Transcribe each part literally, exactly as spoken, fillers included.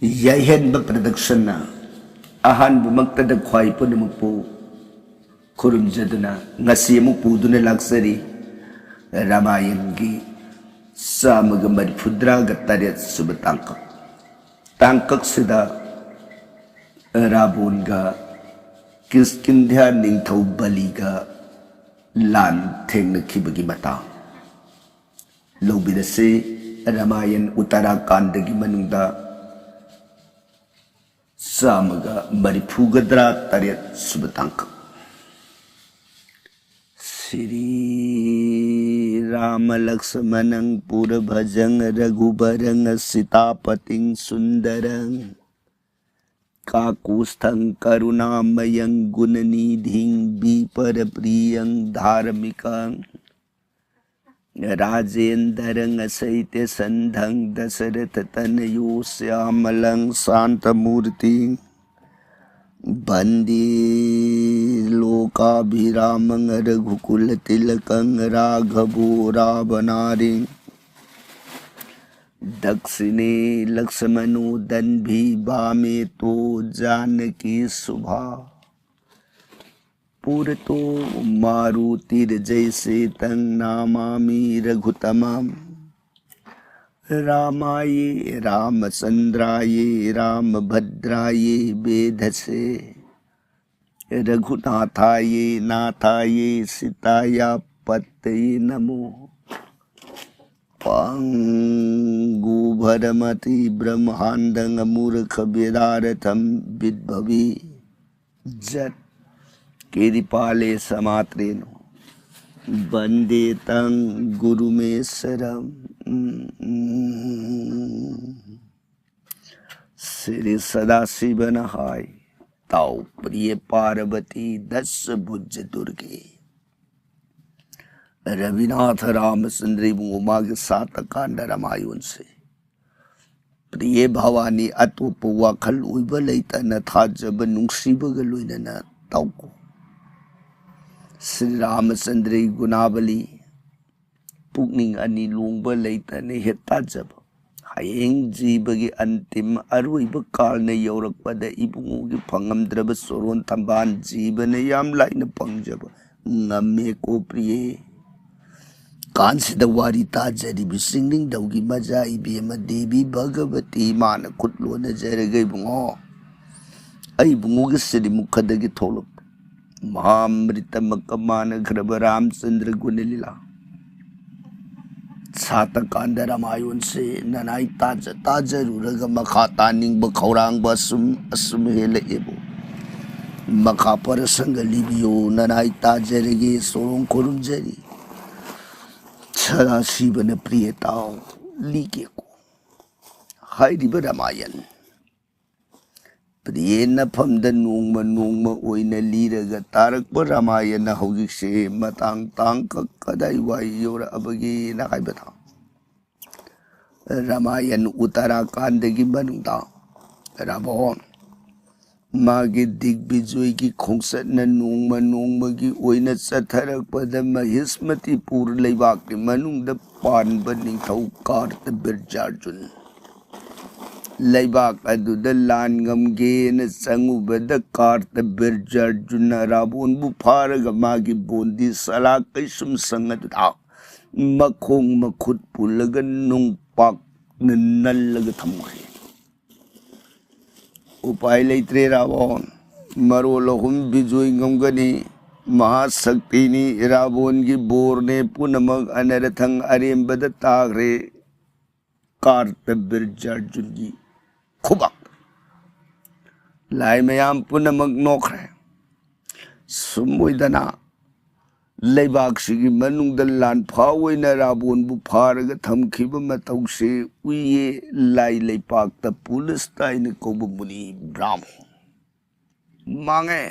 ꯌꯥꯏꯍꯟꯕ ꯄ꯭ꯔꯗꯛꯁꯟꯅ ꯑꯍꯥꯟꯕꯃꯛꯇꯗ ꯈ꯭ꯋꯥꯏ ꯄꯨꯝꯅꯃꯛꯄꯨ ꯈꯨꯔꯨꯝꯖꯗꯨꯅ ꯉꯁꯤ ꯑꯃꯨꯛ ꯄꯨꯗꯨꯅ ꯂꯥꯛꯆꯔꯤ ꯔꯥꯃꯥꯌꯟꯒꯤ ꯆꯥꯝꯃꯒ ꯃꯔꯤꯐꯨꯇꯔꯥꯒ ꯇꯔꯦꯠ ꯁꯨꯕ ꯇꯥꯡꯀꯛ꯫ ꯇꯥꯡꯀꯛꯁꯤꯗ ꯔꯥꯕꯣꯟꯒ ꯀꯤꯁꯀꯤꯟꯙ꯭ꯌꯥ ꯅꯤꯡꯊꯧ ꯕꯂꯤꯒ ꯂꯥꯟ ꯊꯦꯡꯅꯈꯤꯕꯒꯤ ꯃꯇꯥꯡ ꯂꯧꯕꯤꯔꯁꯤ꯫ ꯔꯥꯃꯥꯌꯟ ꯎꯠꯇꯔꯥꯀꯥꯟꯗꯒꯤ ꯃꯅꯨꯡꯗ ꯆꯥꯝꯃꯒ ꯃꯔꯤꯐꯨꯒ ꯇꯔꯥ ꯇꯔꯦꯠ ꯁꯨꯕ ꯇꯥꯡꯀꯛ꯫ ꯁ꯭ꯔꯤ ꯔꯥꯃ ꯂꯛꯁꯃꯅꯪ ꯄꯨꯔ ꯚꯖꯪ ꯔꯘꯨꯕꯔꯪ ꯁꯤꯇꯥꯄꯇꯤꯡ ꯁꯨꯟꯗꯔꯪ ꯀꯥꯀꯨꯁꯊꯪ ꯀꯔꯨꯅꯥꯃꯌꯪ ꯒꯨꯅꯅꯤꯙꯤꯡ ꯕꯤꯄꯔ ꯄ꯭ꯔꯤꯌꯪ ꯙꯥꯔꯃꯤꯀꯪ ꯔꯥꯖꯦꯟꯗꯔꯪ ꯑꯁꯩꯇ ꯁꯟꯙꯪ ꯗꯁꯔꯊ ꯇꯅꯌꯣ ꯁ꯭ꯌꯥꯃꯂꯪ ꯁꯥꯟꯇꯃꯨꯔꯇꯤꯡ ꯕꯟꯗꯦ ꯂꯣꯀꯥꯚꯤꯔꯥꯃꯪ ꯔꯘꯨꯀꯨꯂ ꯇꯤꯂꯀꯪ ꯔꯥꯘꯕꯣ ꯔꯥꯚꯅꯥꯔꯤꯡ ꯗꯛꯁꯤꯅꯦ ꯂꯛꯁꯃꯅꯣ ꯗꯟꯚꯤ ꯚꯥꯃꯦ ꯇꯣ ꯖꯥꯅꯀꯤ ꯁꯨꯚꯥ ꯄꯨꯔꯇꯣ ꯃꯥꯔꯨꯇꯤꯔ ꯖꯩꯁꯦ ꯇꯪ ꯅꯥꯃꯥꯃꯤ ꯔꯘꯨꯇꯃꯝ ꯔꯥꯃꯥꯌꯦ ꯔꯥꯃꯆꯟꯗ꯭ꯔꯥꯌꯦ ꯔꯥꯃꯚꯗ꯭ꯔꯥꯌꯦ ꯕꯦꯙꯁꯦ ꯔꯘꯨꯅꯥꯊꯥꯌꯦ ꯅꯥꯊꯥꯌꯦ ꯁꯤꯇꯥꯌꯥ ꯄꯠꯇꯌꯦ ꯅꯃꯣ ꯄꯪꯒꯨ ꯚꯔꯃꯇꯤ ꯕ꯭ꯔꯍ꯭ꯃꯥꯟꯗꯪ ꯑꯃꯨꯔꯈ ꯕꯦꯗꯥꯔꯊꯝ ꯕꯤꯚꯕꯤ ꯖꯠ ꯀꯤꯔꯤꯄꯥꯂꯦ ꯁꯃꯥꯇ꯭ꯔꯦꯅꯣ ꯕꯟꯗꯦ ꯇꯪ ꯒꯨꯔꯨꯃꯦꯁꯔꯝ꯫ ꯁ꯭ꯔꯤ ꯁꯗꯥꯁꯤꯕꯅ ꯍꯥꯏ, ꯇꯥꯎ ꯄ꯭ꯔꯤꯌ ꯄꯥꯔꯕꯇꯤ ꯗꯁ ꯚꯨꯖ ꯗꯨꯔꯒꯦ꯫ ꯔꯕꯤꯅꯥꯊ ꯔꯥꯃꯆꯟꯗ꯭ꯔ ꯏꯕꯨꯡꯉꯣ ꯃꯥꯒꯤ ꯁꯥꯇ ꯀꯥꯟꯗ ꯔꯥꯃꯥꯌꯣꯟꯁꯦ ꯄ꯭ꯔꯤꯌ ꯚꯋꯥꯅꯤ ꯑꯇꯣꯞꯄ ꯋꯥꯈꯜ ꯑꯣꯏꯕ ꯂꯩꯇꯅ ꯊꯥꯖꯕ ꯅꯨꯡꯁꯤꯕꯒ ꯂꯣꯏꯅꯅ ꯇꯧꯀꯣ꯫ ꯁ꯭ꯔꯤ ꯔꯥꯃꯆꯟꯗ꯭ꯔꯒꯤ ꯒꯨꯅꯥꯕꯂꯤ ꯄꯨꯛꯅꯤꯡ ꯑꯅꯤ ꯂꯣꯡꯕ ꯂꯩꯇꯅ ꯍꯦꯛ ꯇꯥꯖꯕ ꯍꯌꯦꯡ ꯖꯤꯕꯒꯤ ꯑꯟꯇꯤꯝ ꯑꯔꯣꯏꯕ ꯀꯥꯜꯅ ꯌꯧꯔꯛꯄꯗ ꯏꯕꯨꯡꯉꯣꯒꯤ ꯐꯪꯉꯝꯗ꯭ꯔꯕ ꯆꯣꯔꯣꯟ ꯊꯝꯕꯥꯜ ꯖꯤꯕꯅ ꯌꯥꯝ ꯂꯥꯏꯅ ꯐꯪꯖꯕ ꯉꯝꯃꯦꯀꯣ ꯄ꯭ꯔꯤꯌꯦ꯫ ꯀꯥꯟꯁꯤꯗ ꯋꯥꯔꯤ ꯇꯥꯖꯔꯤꯕ ꯆꯤꯡꯅꯤꯡꯊꯧꯒꯤ ꯃꯆꯥ ꯏꯕꯦꯝꯃ ꯗꯦꯕꯤ ꯚꯒꯕꯇꯤ ꯃꯥꯅ ꯈꯨꯠ ꯂꯣꯟꯅꯖꯔꯒ ꯏꯕꯨꯡꯉꯣ, ꯑꯩ ꯏꯕꯨꯡꯉꯣꯒꯤ ꯁꯤꯔꯤꯃꯨꯈꯗꯒꯤ ꯊꯣꯛꯂꯛꯄ ꯃꯍꯥꯃ꯭ꯔꯤꯇ ꯃꯀ ꯃꯥꯟꯅꯈ꯭ꯔꯕ ꯔꯥꯝꯆꯟꯗ꯭ꯔ ꯒꯨꯅꯂꯤꯂꯥ ꯁꯥꯇꯀꯥꯟꯗ ꯔꯥꯃꯥꯌꯣꯟꯁꯦ ꯅꯅꯥꯏ ꯇꯥꯖ ꯇꯥꯖꯔꯨꯔꯒ ꯃꯈꯥ ꯇꯥꯅꯤꯡꯕ ꯈꯧꯔꯥꯡꯕ ꯑꯁꯨꯝ ꯑꯁꯨꯝ ꯍꯦꯜꯂꯛꯑꯦꯕꯨ꯫ ꯃꯈꯥ ꯄꯔꯁꯪꯒ ꯂꯤꯕꯤꯌꯨ, ꯅꯅꯥꯏ ꯇꯥꯖꯔꯒꯦ, ꯁꯣꯔꯣꯡ ꯈꯨꯔꯨꯝꯖꯔꯤ꯫ ꯁꯗꯥꯁꯤꯕꯅ ꯄ꯭ꯔꯤꯌꯦ ꯇꯥꯎ ꯂꯤꯒꯦꯀꯣ꯫ ꯍꯥꯏꯔꯤꯕ ꯔꯥꯃꯥꯌꯟ ꯄ꯭ꯔꯤꯌꯦ ꯅꯐꯝꯗ ꯅꯣꯡꯃ ꯅꯣꯡꯃ ꯑꯣꯏꯅ ꯂꯤꯔꯒ ꯇꯥꯔꯛꯄ ꯔꯥꯃꯥꯌꯟꯅ ꯍꯧꯖꯤꯛꯁꯦ ꯃꯇꯥꯡ ꯇꯥꯡꯀꯛ ꯀꯗꯥꯏ ꯋꯥꯏ ꯌꯧꯔꯛꯑꯕꯒꯦꯅ ꯍꯥꯏꯕꯗ, ꯔꯥꯃꯥꯌꯟ ꯎꯠꯇꯔꯥꯈꯥꯟꯗꯒꯤ ꯃꯅꯨꯡꯗ ꯔꯥꯕꯣꯟ ꯃꯥꯒꯤ ꯗꯤꯒꯕꯤꯖꯣꯏꯒꯤ ꯈꯣꯡꯆꯠꯅ ꯅꯣꯡꯃ ꯅꯣꯡꯃꯒꯤ ꯑꯣꯏꯅ ꯆꯠꯊꯔꯛꯄꯗ ꯃꯍꯤꯁꯃꯇꯤꯄꯨꯔ ꯂꯩꯕꯥꯛꯀꯤ ꯃꯅꯨꯡꯗ ꯄꯥꯟꯕ ꯅꯤꯡꯊꯧ ꯀꯥꯔꯇ ꯕꯤꯔꯖꯥꯔꯖꯨꯟ ꯂꯩꯕꯥꯛ ꯑꯗꯨꯗ ꯂꯥꯟ ꯉꯝꯒꯦꯅ ꯆꯪꯉꯨꯕꯗ ꯀꯥꯔꯇ ꯕꯤꯔꯖꯥꯔꯖꯨꯟꯅ ꯔꯥꯕꯣꯟꯕꯨ ꯐꯥꯔꯒ ꯃꯥꯒꯤ ꯕꯣꯟꯗꯤ ꯁꯂꯥ ꯀꯩꯁꯨꯝ ꯁꯪ ꯑꯗꯨꯗ ꯃꯈꯣꯡ ꯃꯈꯨꯠ ꯄꯨꯜꯂꯒ ꯅꯨꯡꯄꯥꯛꯅ ꯅꯜꯂꯒ ꯊꯝꯈ꯭ꯔꯦ꯫ ꯎꯄꯥꯏ ꯂꯩꯇ꯭ꯔꯦ ꯔꯥꯕꯣꯟ꯫ ꯃꯔꯣꯜ ꯑꯍꯨꯝ ꯕꯤꯖꯣꯏ ꯉꯝꯒꯅꯤ꯫ ꯃꯍꯥꯁꯛꯇꯤꯅꯤ꯫ ꯔꯥꯕꯣꯟꯒꯤ ꯕꯣꯔꯅꯦ꯫ ꯄꯨꯝꯅꯃꯛ ꯑꯅꯔꯊꯪ ꯑꯔꯦꯝꯕꯗ ꯇꯥꯈ꯭ꯔꯦ꯫ ꯀꯥꯔꯇ ꯕꯤꯔꯖꯥꯔꯖꯨꯟꯒꯤ ꯈꯨꯕꯥꯛ꯫ ꯂꯥꯏ ꯃꯌꯥꯝ ꯄꯨꯝꯅꯃꯛ ꯅꯣꯛꯈ꯭ꯔꯦ꯫ ꯁꯨꯝ ꯑꯣꯏꯗꯅ ꯂꯩꯕꯥꯛꯁꯤꯒꯤ ꯃꯅꯨꯡꯗ ꯂꯥꯟꯐꯥ ꯑꯣꯏꯅ ꯔꯥꯕꯣꯟꯕꯨ ꯐꯥꯔꯒ ꯊꯝꯈꯤꯕ ꯃꯇꯧꯁꯦ ꯎꯏꯌꯦ꯫ ꯂꯥꯏ ꯂꯩꯄꯥꯛꯇ ꯄꯨꯂꯤꯁꯇ ꯍꯥꯏꯅ ꯀꯧꯕ ꯃꯨꯅꯤ ꯕ꯭ꯔꯥꯍꯃꯟ꯫ ꯃꯥꯡꯉꯦ꯫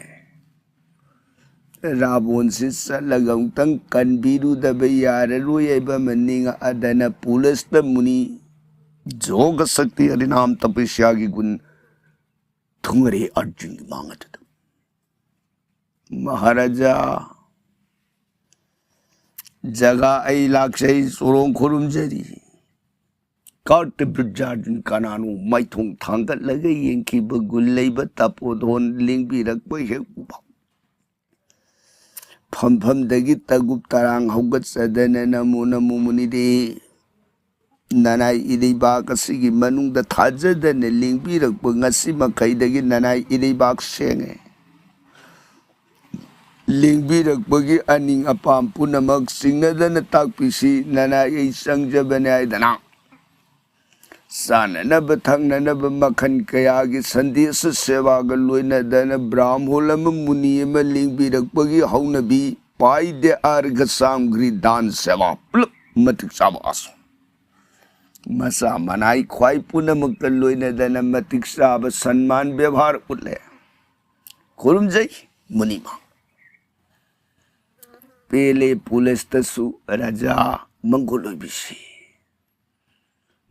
ꯔꯥꯕꯣꯟꯁꯤ ꯆꯠꯂꯒ ꯑꯃꯨꯛꯇꯪ ꯀꯟꯕꯤꯔꯨꯗꯕ ꯌꯥꯔꯔꯣꯏ ꯍꯥꯏꯕ ꯑꯃ ꯅꯤꯡꯉꯛꯑꯗꯅ ꯄꯨꯂꯤꯁꯇ ꯃꯨꯅꯤ ꯖꯣꯒ ꯁꯛꯇꯤ ꯍꯔꯤꯅꯥꯝ ꯇꯄꯁ꯭ꯌꯥꯒꯤ ꯒꯨꯟ ꯊꯨꯡꯉꯔꯦ ꯑꯔꯖꯨꯟꯒꯤ ꯃꯥꯡ ꯑꯗꯨꯗ꯫ ꯃꯍꯥꯔꯥꯖꯥ, ꯖꯒꯥ ꯑꯩ ꯂꯥꯛꯆꯩ, ꯆꯣꯔꯣꯡ ꯈꯨꯔꯨꯝꯖꯔꯤ꯫ ꯀꯥꯔꯇꯕꯤꯔꯖꯥꯔꯖꯨꯟ ꯀꯅꯥꯅꯣ? ꯃꯥꯏꯊꯣꯡ ꯊꯥꯡꯒꯠꯂꯒ ꯌꯦꯡꯈꯤꯕ ꯒꯨꯟ ꯂꯩꯕ ꯇꯄꯣꯙꯣꯟ ꯂꯦꯡꯕꯤꯔꯛꯄ ꯍꯦꯛ ꯎꯕ꯫ ꯐꯝꯐꯝꯗꯒꯤ ꯇꯒꯨꯞ ꯇꯔꯥꯡ ꯍꯧꯒꯠꯆꯗꯅ, "ꯅꯃꯣ ꯅꯃꯣ ꯃꯨꯅꯤꯗꯦ, ꯅꯅꯥꯏ ꯏꯔꯩꯕꯥꯛ ꯑꯁꯤꯒꯤ ꯃꯅꯨꯡꯗ ꯊꯥꯖꯗꯅ ꯂꯦꯡꯕꯤꯔꯛꯄ ꯉꯁꯤ ꯃꯈꯩꯗꯒꯤ ꯅꯅꯥꯏ ꯏꯔꯩꯕꯥꯛ ꯁꯦꯡꯉꯦ꯫ ꯂꯦꯡꯕꯤꯔꯛꯄꯒꯤ ꯑꯅꯤꯡ ꯑꯄꯥꯝ ꯄꯨꯝꯅꯃꯛ ꯆꯤꯡꯅꯗꯅ ꯇꯥꯛꯄꯤꯁꯤ, ꯅꯅꯥꯏ ꯑꯩ ꯆꯪꯖꯕꯅꯦ" ꯍꯥꯏꯗꯅ ꯆꯥꯅꯅꯕ ꯊꯛꯅꯅꯕ ꯃꯈꯜ ꯀꯌꯥꯒꯤ ꯁꯟꯗꯦꯁ ꯁꯦꯕꯥꯒ ꯂꯣꯏꯅꯗꯅ ꯕ꯭ꯔꯥꯝꯍꯣꯜ ꯑꯃ ꯃꯨꯅꯤ ꯑꯃ ꯂꯦꯡꯕꯤꯔꯛꯄꯒꯤ ꯍꯧꯅꯕꯤ, ꯄꯥꯏ ꯗꯦ ꯑꯔꯒ ꯁꯥꯝꯒ꯭ꯔꯤ ꯗꯥꯟ ꯁꯦꯕꯥ ꯄꯨꯂꯞ ꯃꯇꯤꯛ ꯆꯥꯕ ꯑꯥꯁꯟ꯫ ꯃꯆꯥ ꯃꯅꯥꯏ ꯈ꯭ꯋꯥꯏ ꯄꯨꯝꯅꯃꯛꯀ ꯂꯣꯏꯅꯗꯅ ꯃꯇꯤꯛ ꯆꯥꯕ ꯁꯟꯃꯥꯟ ꯕꯦꯕꯥꯔ ꯎꯠꯂꯦ꯫ ꯈꯨꯔꯨꯝꯖꯩ ꯃꯨꯅꯤꯃ꯫ ꯄꯦꯂꯦ ꯄꯨꯂꯤꯁꯇꯁꯨ ꯔꯥꯖꯥ ꯃꯪꯒꯣꯜ ꯑꯣꯏꯕꯤꯁꯤ꯫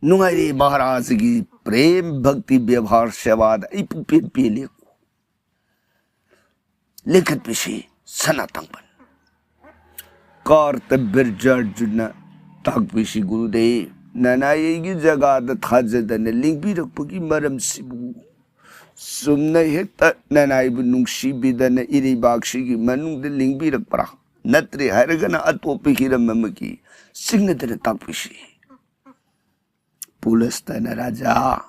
ꯅꯨꯡꯉꯥꯏꯔꯦ ꯃꯍꯥꯔꯥꯖꯒꯤ ꯄ꯭ꯔꯦꯝ ꯚꯛꯇꯤ ꯕꯦꯕꯥꯔ ꯁꯦꯕꯥꯗ ꯑꯩ ꯄꯨꯛꯄꯦꯟ ꯄꯦꯜꯂꯦ꯫ ꯂꯦꯡꯈꯠꯄꯤꯁꯤ ꯁꯅꯥ ꯇꯥꯡꯕꯟ꯫ ꯀꯥꯔꯇ ꯕꯤꯔꯖꯥꯔꯖꯨꯅ ꯇꯥꯛꯄꯤꯁꯤ ꯒꯨꯔꯨꯗꯦꯕ, ꯅꯅꯥꯏ ꯑꯩꯒꯤ ꯖꯒꯥꯗ ꯊꯥꯖꯗꯅ ꯂꯦꯡꯕꯤꯔꯛꯄꯒꯤ ꯃꯔꯝꯁꯤꯕꯨ꯫ ꯆꯨꯝꯅ ꯍꯦꯛꯇ ꯅꯅꯥꯏꯕꯨ ꯅꯨꯡꯁꯤꯕꯤꯗꯅ ꯏꯔꯩꯕꯥꯛꯁꯤꯒꯤ ꯃꯅꯨꯡꯗ ꯂꯦꯡꯕꯤꯔꯛꯄ꯭ꯔꯥ? ꯅꯠꯇ꯭ꯔꯦ ꯍꯥꯏꯔꯒꯅ ꯑꯇꯣꯞꯄ ꯍꯤꯔꯝ ꯑꯃꯒꯤ ꯆꯤꯡꯅꯗꯅ ꯇꯥꯛꯄꯤꯁꯤ꯫ ꯄꯨꯂꯁꯇꯅ ꯔꯥꯖꯥ,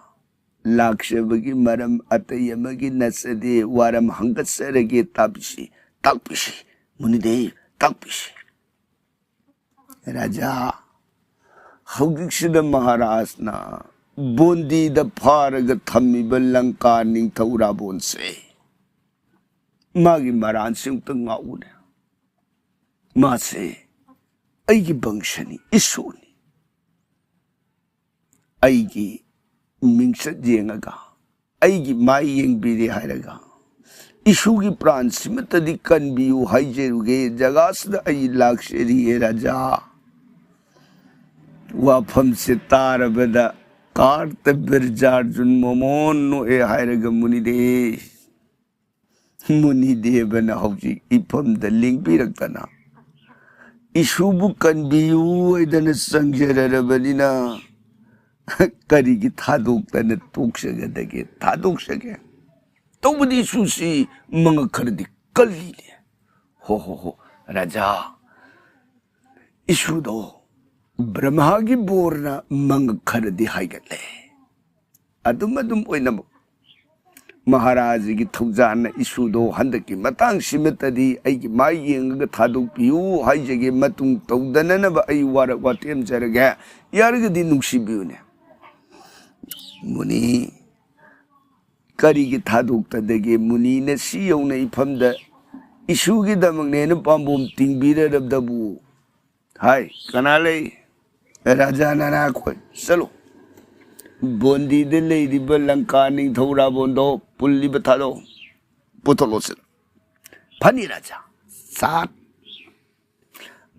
ꯂꯥꯛꯆꯕꯒꯤ ꯃꯔꯝ ꯑꯇꯩ ꯑꯃꯒꯤ ꯅꯠꯆꯗꯦ, ꯋꯥꯔꯝ ꯍꯪꯒꯠꯆꯔꯒꯦ, ꯇꯥꯛꯄꯤꯁꯤ, ꯇꯥꯛꯄꯤꯁꯤ, ꯃꯨꯅꯤꯗꯦꯕ, ꯇꯥꯛꯄꯤꯁꯤ꯫ ꯔꯥꯖꯥ, ꯍꯧꯖꯤꯛꯁꯤꯗ ꯃꯍꯥꯔꯥꯖꯅ ꯕꯣꯟꯗꯤꯗ ꯐꯥꯔꯒ ꯊꯝꯃꯤꯕ ꯂꯪꯀꯥ ꯅꯤꯡꯊꯧ ꯔꯥꯕꯣꯟꯁꯦ, ꯃꯥꯒꯤ ꯃꯔꯥꯟꯁꯤ ꯑꯃꯨꯛꯇ ꯉꯥꯛꯎꯅꯦ꯫ ꯃꯥꯁꯦ ꯑꯩꯒꯤ ꯕꯪꯁꯅꯤ, ꯏꯁꯨꯅꯤ꯫ ꯑꯩꯒꯤ ꯃꯤꯡꯆꯠ ꯌꯦꯡꯉꯒ, ꯑꯩꯒꯤ ꯃꯥꯏ ꯌꯦꯡꯕꯤꯔꯦ ꯍꯥꯏꯔꯒ, ꯏꯁꯨꯒꯤ ꯄ꯭ꯔꯥꯟꯁꯤꯃꯇꯗꯤ ꯀꯟꯕꯤꯌꯨ ꯍꯥꯏꯖꯔꯨꯒꯦ꯫ ꯖꯒꯥꯁꯤꯗ ꯑꯩ ꯂꯥꯛꯆꯔꯤꯌꯦ ꯔꯥꯖꯥ꯫ ꯋꯥꯐꯝꯁꯦ ꯇꯥꯔꯕꯗ ꯀꯥꯔꯇ ꯕꯤꯔꯖꯥꯔꯖꯨꯟ ꯃꯣꯃꯣꯟ ꯅꯣꯛꯑꯦ ꯍꯥꯏꯔꯒ ꯃꯨꯅꯤꯗꯦ꯫ ꯃꯨꯅꯤꯗꯦꯕꯅ ꯍꯧꯖꯤꯛ ꯏꯐꯝꯗ ꯂꯦꯡꯕꯤꯔꯛꯇꯅ ꯏꯁꯨꯕꯨ ꯀꯟꯕꯤꯌꯨ ꯍꯥꯏꯗꯅ ꯆꯪꯖꯔꯔꯕꯅꯤꯅ, ꯀꯔꯤꯒꯤ ꯊꯥꯗꯣꯛꯇꯅ ꯇꯣꯛꯆꯒꯗꯒꯦ? ꯊꯥꯗꯣꯛꯆꯒꯦ꯫ ꯇꯧꯕꯗꯤ ꯏꯁꯨꯁꯤ ꯃꯉꯛ ꯈꯔꯗꯤ ꯀꯜꯂꯤꯅꯦ꯫ ꯍꯣ ꯍꯣ ꯍꯣ, ꯔꯥꯖꯥ, ꯏꯁꯨꯗꯣ ꯕ꯭ꯔꯍꯃꯒꯤ ꯕꯣꯔꯅ ꯃꯉꯛ ꯈꯔꯗꯤ ꯍꯥꯏꯒꯠꯂꯦ꯫ ꯑꯗꯨꯝ ꯑꯗꯨꯝ ꯑꯣꯏꯅꯃꯛ ꯃꯍꯥꯔꯥꯖꯒꯤ ꯊꯧꯖꯥꯜꯅ ꯏꯁꯨꯗꯣ ꯍꯟꯗꯛꯀꯤ ꯃꯇꯥꯡꯁꯤꯃꯇꯗꯤ ꯑꯩꯒꯤ ꯃꯥꯏ ꯌꯦꯡꯉꯒ ꯊꯥꯗꯣꯛꯄꯤꯌꯨ ꯍꯥꯏꯖꯒꯦ, ꯃꯇꯨꯡ ꯇꯧꯗꯅꯅꯕ ꯑꯩ ꯋꯥꯔꯛ ꯋꯥꯇꯦꯝꯖꯔꯒꯦ, ꯌꯥꯔꯒꯗꯤ ꯅꯨꯡꯁꯤꯕꯤꯌꯨꯅꯦ꯫ ꯃꯨꯅꯤ, ꯀꯔꯤꯒꯤ ꯊꯥꯗꯣꯛꯇꯗꯒꯦ? ꯃꯨꯅꯤꯅ ꯁꯤ ꯌꯧꯅ ꯏꯐꯝꯗ ꯏꯁꯨꯒꯤꯗꯃꯛꯅꯦꯅ ꯄꯥꯝꯕꯣꯝ ꯇꯤꯡꯕꯤꯔꯔꯕꯗꯕꯨ꯫ ꯍꯥꯏ, ꯀꯅꯥ ꯂꯩ? ꯔꯥꯖꯥ ꯅꯅꯥꯈꯣꯏ, ꯆꯠꯂꯨ꯫ ꯕꯣꯟꯗꯤꯗ ꯂꯩꯔꯤꯕ ꯂꯪꯀꯥ ꯅꯤꯡꯊꯧ ꯔꯥꯕꯣꯟꯗꯣ ꯄꯨꯜꯂꯤꯕ ꯊꯥꯗꯣꯛ, ꯄꯨꯊꯣꯛꯂꯣ ꯁꯤꯗ꯫ ꯐꯅꯤ ꯔꯥꯖꯥ꯫ ꯁꯥꯠ꯫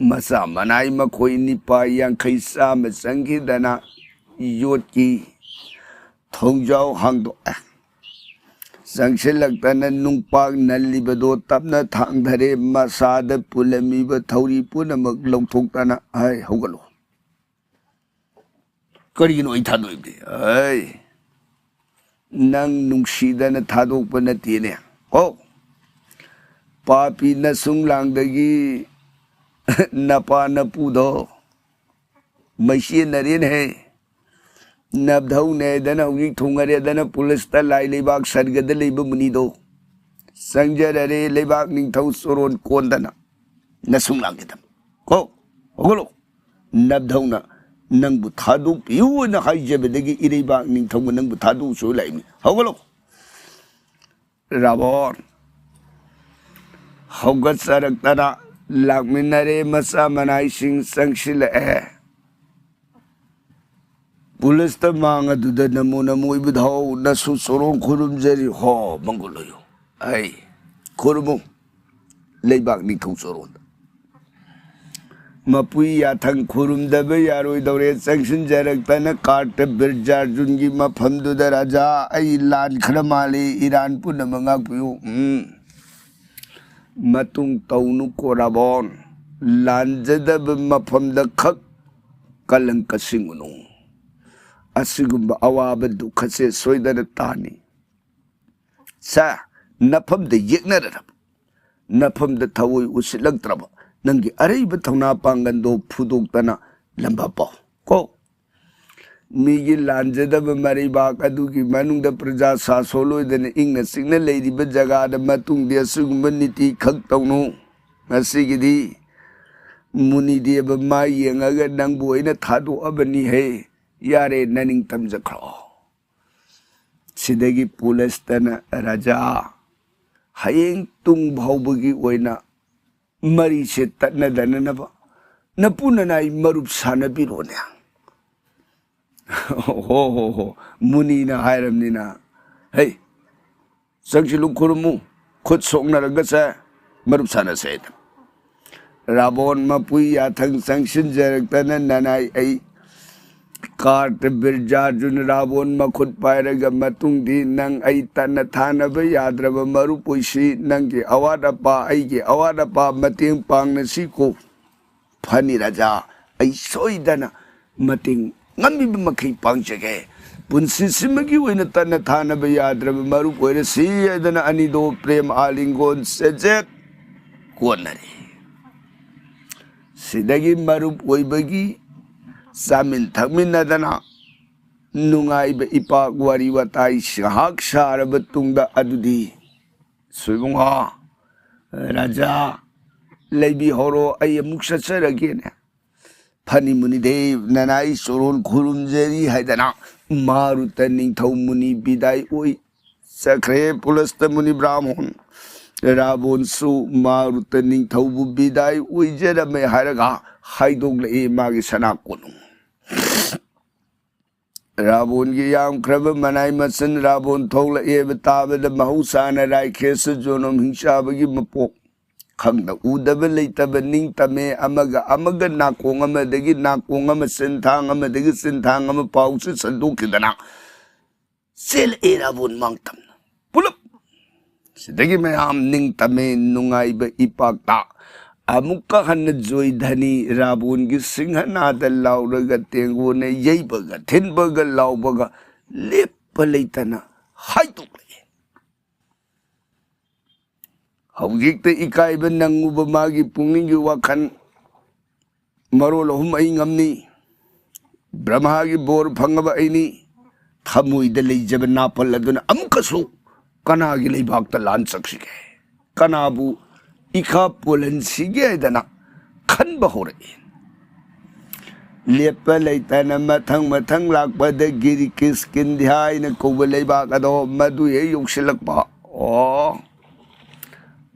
ꯃꯆꯥ ꯃꯅꯥꯏ ꯃꯈꯣꯏ ꯅꯤꯄꯥ ꯌꯥꯡꯈꯩ ꯆꯥꯝꯃ ꯆꯪꯈꯤꯗꯅ ꯌꯣꯠꯀꯤ ꯊꯣꯡꯖꯥꯎ ꯍꯥꯡꯗꯣꯛꯑꯦ꯫ ꯆꯪꯁꯤꯜꯂꯛꯇꯅ ꯅꯨꯡꯄꯥꯛ ꯅꯜꯂꯤꯕꯗꯣ ꯇꯞꯅ ꯊꯥꯡꯊꯔꯦ꯫ ꯃꯁꯥꯗ ꯄꯨꯜꯂꯝꯃꯤꯕ ꯊꯧꯔꯤ ꯄꯨꯝꯅꯃꯛ ꯂꯧꯊꯣꯛꯇꯅ, "ꯍꯥꯏ, ꯍꯧꯒꯠꯂꯣ꯫ ꯀꯔꯤꯒꯤꯅꯣ ꯑꯩ ꯊꯥꯗꯣꯛꯏꯕꯗꯤ? ꯑꯩ ꯅꯪ ꯅꯨꯡꯁꯤꯗꯅ ꯊꯥꯗꯣꯛꯄ ꯅꯠꯇꯦꯅꯦ꯫ ꯑꯣ, ꯄꯥꯄꯤ ꯅꯁꯨꯡ ꯂꯥꯡꯗꯒꯤ ꯅꯄꯥ ꯅꯄꯨꯗꯣ ꯃꯩꯆꯦꯟꯅꯔꯦꯅꯦꯍꯦ꯫ ꯅꯞꯙꯧꯅꯦꯗꯅ ꯍꯧꯖꯤꯛ ꯊꯨꯡꯉꯔꯦꯗꯅ ꯄꯨꯂꯤꯁꯇ ꯂꯥꯏ ꯂꯩꯕꯥꯛ ꯁꯔꯒꯗ ꯂꯩꯕ ꯃꯨꯅꯤꯗꯣ ꯆꯪꯖꯔꯔꯦ ꯂꯩꯕꯥꯛ ꯅꯤꯡꯊꯧ ꯆꯣꯔꯣꯟ ꯀꯣꯟꯗꯅ ꯅꯁꯨꯡ ꯂꯥꯡꯒꯗꯕ꯫ ꯀꯣ, ꯍꯧꯒꯠꯂꯣ꯫ ꯅꯞꯙꯧꯅ ꯅꯪꯕꯨ ꯊꯥꯗꯣꯛꯄꯤꯌꯨꯅ ꯍꯥꯏꯖꯕꯗꯒꯤ ꯏꯔꯩꯕꯥꯛ ꯅꯤꯡꯊꯧꯅ ꯅꯪꯕꯨ ꯊꯥꯗꯣꯛꯆꯨ ꯂꯥꯛꯏꯅꯤ꯫ ꯍꯧꯒꯠꯂꯣ꯫ ꯔꯥꯕꯣꯟ ꯍꯧꯒꯠꯆꯔꯛꯇꯅ ꯂꯥꯛꯃꯤꯟꯅꯔꯦ꯫ ꯃꯆꯥ ꯃꯅꯥꯏꯁꯤꯡ ꯆꯪꯁꯤꯜꯂꯛꯑꯦ꯫ ꯄꯨꯂꯤꯁꯇ ꯃꯥꯡ ꯑꯗꯨꯗ ꯅꯃꯣ ꯅꯃꯣ ꯏꯕꯨꯙꯧ ꯅꯁꯨ ꯆꯣꯔꯣꯟ ꯈꯨꯔꯨꯝꯖꯔꯤ꯫ ꯍꯣ, ꯃꯪꯒꯣꯜ ꯑꯣꯏꯌꯨ꯫ ꯑꯩ ꯈꯨꯔꯨꯝꯃꯨ꯫ ꯂꯩꯕꯥꯛ ꯅꯤꯡꯊꯧ ꯆꯣꯔꯣꯟꯗ꯫ ꯃꯄꯨꯏ ꯌꯥꯊꯪ ꯈꯨꯔꯨꯝꯗꯕ ꯌꯥꯔꯣꯏꯗꯧꯔꯦ꯫ ꯆꯪꯁꯤꯟꯖꯔꯛꯇꯅ ꯀꯥꯔꯇ ꯕꯤꯔꯖꯥꯔꯖꯨꯟꯒꯤ ꯃꯐꯝꯗꯨꯗ, "ꯔꯥꯖꯥ, ꯑꯩ ꯂꯥꯟꯈ꯭ꯔ ꯃꯥꯜꯂꯤ, ꯏꯔꯥꯟ ꯄꯨꯝꯅꯃꯛ ꯉꯥꯛꯄꯤꯌꯨ"꯫ ꯎꯝ꯫ ꯃꯇꯨꯡ ꯇꯧꯅꯨ ꯀꯣ ꯔꯥꯕꯣꯟ꯫ ꯂꯥꯟꯖꯗꯕ ꯃꯐꯝꯗ ꯈꯛ ꯀꯂꯪꯀ ꯁꯤꯡꯉꯨꯅꯨ꯫ ꯑꯁꯤꯒꯨꯝꯕ ꯑꯋꯥꯕ ꯗꯨꯈꯁꯦ ꯁꯣꯏꯗꯅ ꯇꯥꯅꯤ꯫ ꯁꯦ, ꯅꯐꯝꯗ ꯌꯦꯛꯅꯔꯔꯕ, ꯅꯐꯝꯗ ꯊꯑꯣꯏ ꯎꯁꯤꯜꯂꯛꯇ꯭ꯔꯕ, ꯅꯪꯒꯤ ꯑꯔꯩꯕ ꯊꯧꯅꯥ ꯄꯥꯡꯒꯜꯗꯣ ꯐꯨꯗꯣꯛꯇꯅ ꯂꯝꯕꯥ ꯄꯥꯎ ꯀꯣ꯫ ꯃꯤꯒꯤ ꯂꯥꯟꯖꯗꯕ ꯃꯔꯩꯕꯥꯛ ꯑꯗꯨꯒꯤ ꯃꯅꯨꯡꯗ ꯄ꯭ꯔꯖꯥ ꯁꯥꯁꯣꯟ ꯑꯣꯏꯗꯅ ꯏꯪꯅ ꯆꯤꯛꯅ ꯂꯩꯔꯤꯕ ꯖꯒꯥꯗ ꯃꯇꯨꯡꯗꯤ ꯑꯁꯤꯒꯨꯝꯕ ꯅꯤꯇꯤ ꯈꯛ ꯇꯧꯅꯨ꯫ ꯉꯁꯤꯒꯤꯗꯤ ꯃꯨꯅꯤꯗꯦꯕ ꯃꯥ ꯌꯦꯡꯉꯒ ꯅꯪꯕꯨ ꯑꯩꯅ ꯊꯥꯗꯣꯛꯑꯕꯅꯤꯍꯦ꯫ ꯌꯥꯔꯦ, ꯅꯅꯤꯡ ꯇꯝꯖꯈ꯭ꯔꯣ꯫ ꯁꯤꯗꯒꯤ ꯄꯨꯂꯁꯇꯅ, "ꯔꯥꯖꯥ, ꯍꯌꯦꯡ ꯇꯨꯡ ꯐꯥꯎꯕꯒꯤ ꯑꯣꯏꯅ ꯃꯔꯤꯁꯦ ꯇꯠꯅꯗꯅꯅꯕ ꯅꯄꯨ ꯅꯅꯥꯏ ꯃꯔꯨꯞ ꯁꯥꯟꯅꯕꯤꯔꯣꯅꯦ"꯫ ꯍꯣ ꯍꯣ ꯍꯣ, ꯃꯨꯅꯤꯅ ꯍꯥꯏꯔꯕꯅꯤꯅ, "ꯍꯩ, ꯆꯪꯁꯤꯜꯂꯨ, ꯈꯨꯔꯨꯝꯃꯨ, ꯈꯨꯠ ꯁꯣꯛꯅꯔꯒꯁꯦ ꯃꯔꯨꯞ ꯁꯥꯟꯅꯁꯦ"꯫ ꯔꯥꯕꯣꯟ ꯃꯄꯨꯏ ꯌꯥꯊꯪ ꯆꯪꯁꯤꯟꯖꯔꯛꯇꯅ, "ꯅꯅꯥꯏ ꯑꯩ ꯀꯥꯔꯇ ꯕꯤꯔꯖꯥꯔꯖꯨꯟ ꯔꯥꯕꯣꯟ ꯃꯈꯨꯠ ꯄꯥꯏꯔꯒ ꯃꯇꯨꯡꯗꯤ ꯅꯪ ꯑꯩ ꯇꯠꯅ ꯊꯥꯅꯕ ꯌꯥꯗ꯭ꯔꯕ ꯃꯔꯨꯞ ꯑꯣꯏꯁꯤ꯫ ꯅꯪꯒꯤ ꯑꯋꯥꯠ ꯑꯄꯥ, ꯑꯩꯒꯤ ꯑꯋꯥꯠ ꯑꯄꯥ ꯃꯇꯦꯡ ꯄꯥꯡꯅꯁꯤꯀꯣ"꯫ "ꯐꯅꯤ ꯔꯥꯖꯥ, ꯑꯩ ꯁꯣꯏꯗꯅ ꯃꯇꯦꯡ ꯉꯝꯃꯤꯕ ꯃꯈꯩ ꯄꯥꯡꯖꯒꯦ꯫ ꯄꯨꯟꯁꯤꯁꯤꯃꯒꯤ ꯑꯣꯏꯅ ꯇꯠꯅ ꯊꯥꯅꯕ ꯌꯥꯗ꯭ꯔꯕ ꯃꯔꯨꯞ ꯑꯣꯏꯔꯁꯤ" ꯍꯥꯏꯗꯅ ꯑꯅꯤꯗꯣ ꯄ꯭ꯔꯦꯝ ꯑꯥꯂꯤꯡꯒꯣꯟ ꯆꯦꯖꯦꯠ ꯀꯣꯟꯅꯔꯦ꯫ ꯁꯤꯗꯒꯤ ꯃꯔꯨꯞ ꯑꯣꯏꯕꯒꯤ ꯆꯥꯃꯤꯟ ꯊꯛꯃꯤꯟꯅꯗꯅ ꯅꯨꯡꯉꯥꯏꯕ ꯏꯄꯥꯛ ꯋꯥꯔꯤ ꯋꯥꯇꯥꯏ ꯉꯥꯏꯍꯥꯛ ꯁꯥꯔꯕ ꯇꯨꯡꯗ, "ꯑꯗꯨꯗꯤ ꯁꯣꯏꯕꯨꯡꯉꯣ, ꯔꯥꯖꯥ, ꯂꯩꯕꯤꯍꯧꯔꯣ, ꯑꯩ ꯑꯃꯨꯛ ꯆꯠꯆꯔꯒꯦꯅꯦ"꯫ "ꯐꯅꯤ ꯃꯨꯅꯤꯗꯦꯕ, ꯅꯅꯥꯏ ꯆꯣꯔꯣꯟ ꯈꯨꯔꯨꯝꯖꯔꯤ" ꯍꯥꯏꯗꯅ ꯃꯥꯔꯨꯇ ꯅꯤꯡꯊꯧ ꯃꯨꯅꯤ ꯕꯤꯗꯥꯏ ꯑꯣꯏ ꯆꯠꯈ꯭ꯔꯦ꯫ ꯄꯨꯂꯁꯇ ꯃꯨꯅꯤ ꯕ꯭ꯔꯥꯍꯃꯣꯟ ꯔꯥꯕꯣꯟꯁꯨ ꯃꯥꯔꯨꯇ ꯅꯤꯡꯊꯧꯕꯨ ꯕꯤꯗꯥꯏ ꯑꯣꯏꯖꯔꯝꯃꯦ ꯍꯥꯏꯔꯒ ꯍꯥꯏꯗꯣꯛꯂꯛꯏ ꯃꯥꯒꯤ ꯁꯅꯥ ꯀꯣꯅꯨꯡ꯫ ꯔꯥꯕꯣꯟꯒꯤ ꯌꯥꯝꯈ꯭ꯔꯕ ꯃꯅꯥꯏ ꯃꯁꯤꯟ ꯔꯥꯕꯣꯟ ꯊꯣꯛꯂꯛꯑꯦꯕ ꯇꯥꯕꯗ ꯃꯍꯧꯁꯥꯅ ꯔꯥꯏꯈꯦꯁ ꯖꯣꯅꯣꯝ ꯍꯤꯡꯆꯥꯕꯒꯤ ꯃꯄꯣꯛ꯫ ꯈꯪꯗ ꯎꯗꯕ ꯂꯩꯇꯕ ꯅꯤꯡꯇꯝꯃꯦ, ꯑꯃꯒ ꯑꯃꯒ ꯅꯥꯀꯣꯡ ꯑꯃꯗꯒꯤ ꯅꯥꯀꯣꯡ ꯑꯃ, ꯆꯤꯟꯊꯥꯡ ꯑꯃꯗꯒꯤ ꯆꯤꯟꯊꯥꯡ ꯑꯃ ꯄꯥꯎꯁꯦ ꯁꯟꯗꯣꯛꯈꯤꯗꯅ ꯆꯦꯜꯂꯛꯑꯦ ꯔꯥꯕꯣꯟ ꯃꯥꯡꯇꯝꯅ ꯄꯨꯂꯞ꯫ ꯁꯤꯗꯒꯤ ꯃꯌꯥꯝ ꯅꯤꯡꯇꯝꯃꯦ, ꯅꯨꯡꯉꯥꯏꯕ ꯏꯄꯥꯛꯇ ꯑꯃꯨꯛꯀ ꯍꯟꯅ ꯖꯣꯏꯙꯅꯤ ꯔꯥꯕꯣꯟꯒꯤ ꯁꯤꯡꯍꯅꯥꯗ ꯂꯥꯎꯔꯒ ꯇꯦꯡꯒꯣꯟꯅ ꯌꯩꯕꯒ ꯊꯤꯟꯕꯒ ꯂꯥꯎꯕꯒ ꯂꯦꯞꯄ ꯂꯩꯇꯅ ꯍꯥꯏꯗꯣꯛꯂꯛꯏ꯫ ꯍꯧꯖꯤꯛꯇ ꯏꯀꯥꯏꯕ ꯅꯪꯉꯨꯕ ꯃꯥꯒꯤ ꯄꯨꯛꯅꯤꯡꯒꯤ ꯋꯥꯈꯜ ꯃꯔꯣꯜ ꯑꯍꯨꯝ ꯑꯩ ꯉꯝꯅꯤ, ꯕ꯭ꯔꯍꯃꯥꯒꯤ ꯕꯣꯔ ꯐꯪꯉꯕ ꯑꯩꯅꯤ, ꯊꯃꯣꯏꯗ ꯂꯩꯖꯕ ꯅꯥꯄꯜ ꯑꯗꯨꯅ ꯑꯃꯨꯛꯀꯁꯨ ꯀꯅꯥꯒꯤ ꯂꯩꯕꯥꯛꯇ ꯂꯥꯟ ꯆꯠꯁꯤꯒꯦ, ꯀꯅꯥꯕꯨ ꯏꯈꯥ ꯄꯣꯜꯍꯟꯁꯤꯒꯦ ꯍꯥꯏꯗꯅ ꯈꯟꯕ ꯍꯧꯔꯛꯏ꯫ ꯂꯦꯞꯄ ꯂꯩꯇꯅ ꯃꯊꯪ ꯃꯊꯪ ꯂꯥꯛꯄꯗ ꯒꯤꯔꯤ ꯀꯤꯁꯀꯤꯟꯙ꯭ꯌꯥ ꯍꯥꯏꯅ ꯀꯧꯕ ꯂꯩꯕꯥꯛ ꯑꯗꯣ ꯃꯗꯨ ꯍꯦꯛ ꯌꯧꯁꯤꯜꯂꯛꯄ꯫ ꯑꯣ,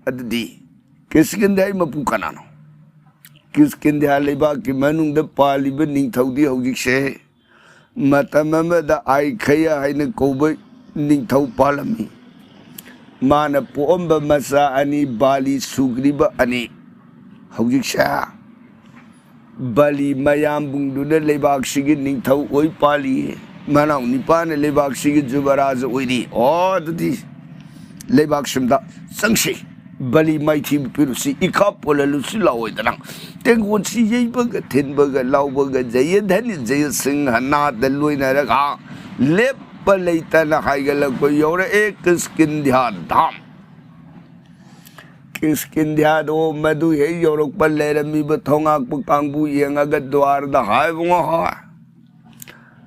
ꯑꯗꯨꯗꯤ ꯀꯤꯁꯀꯤꯟꯙ꯭ꯌꯥꯒꯤ ꯃꯄꯨ ꯀꯅꯥꯅꯣ? ꯀꯤꯁꯀꯤꯟꯙ꯭ꯌꯥ ꯂꯩꯕꯥꯛꯀꯤ ꯃꯅꯨꯡꯗ ꯄꯥꯜꯂꯤꯕ ꯅꯤꯡꯊꯧꯗꯤ ꯍꯧꯖꯤꯛꯁꯦ ꯃꯇꯝ ꯑꯃꯗ ꯑꯥꯏꯈꯌ ꯍꯥꯏꯅ ꯀꯧꯕ ꯅꯤꯡꯊꯧ ꯄꯥꯜꯂꯝꯃꯤ꯫ ꯃꯥꯅ ꯄꯣꯛꯑꯝꯕ ꯃꯆꯥ ꯑꯅꯤ, ꯕꯥꯂꯤ ꯁꯨꯒ꯭ꯔꯤꯕ ꯑꯅꯤ, ꯍꯧꯖꯤꯛꯁꯦ ꯕꯂꯤ ꯃꯌꯥꯝꯕꯨꯡꯗꯨꯅ ꯂꯩꯕꯥꯛꯁꯤꯒꯤ ꯅꯤꯡꯊꯧ ꯑꯣꯏ ꯄꯥꯜꯂꯤ꯫ ꯃꯅꯥꯎ ꯅꯤꯄꯥꯅ ꯂꯩꯕꯥꯛꯁꯤꯒꯤ ꯖꯨꯕꯔꯥꯖ ꯑꯣꯏꯔꯤ꯫ ꯑꯣ, ꯑꯗꯨꯗꯤ ꯂꯩꯕꯥꯛꯁꯤꯝꯗ ꯆꯪꯁꯤ, ꯕꯂꯤ ꯃꯥꯏꯊꯤꯕ ꯄꯤꯔꯨꯁꯤ, ꯏꯈꯥ ꯄꯣꯜꯍꯜꯂꯨꯁꯤ ꯂꯥꯛꯑꯣꯏꯗꯅ꯫ ꯇꯦꯡꯒꯣꯟꯁꯤ ꯌꯩꯕꯒ ꯊꯤꯟꯕꯒ ꯂꯥꯎꯕꯒ ꯖꯌꯙꯅꯤ ꯖꯌꯁꯤꯡꯍ ꯅꯥꯗ ꯂꯣꯏꯅꯔꯒ ꯂꯦꯞꯄ ꯂꯩꯇꯅ ꯍꯥꯏꯒꯠꯂꯛꯄ ꯌꯧꯔꯛꯑꯦ ꯀꯤꯁꯀꯤꯟꯙ꯭ꯌꯥ ꯙꯥꯝ꯫ ꯀꯤꯁꯀꯤꯟꯙ꯭ꯌꯥꯗꯣ ꯃꯗꯨ ꯍꯦꯛ ꯌꯧꯔꯛꯄ ꯂꯩꯔꯝꯃꯤꯕ ꯊꯣꯉꯥꯛꯄ ꯀꯥꯡꯕꯨ ꯌꯦꯡꯉꯒ ꯗ꯭ꯋꯥꯔꯗ ꯍꯥꯏꯕ ꯉꯣ ꯍꯣꯏ,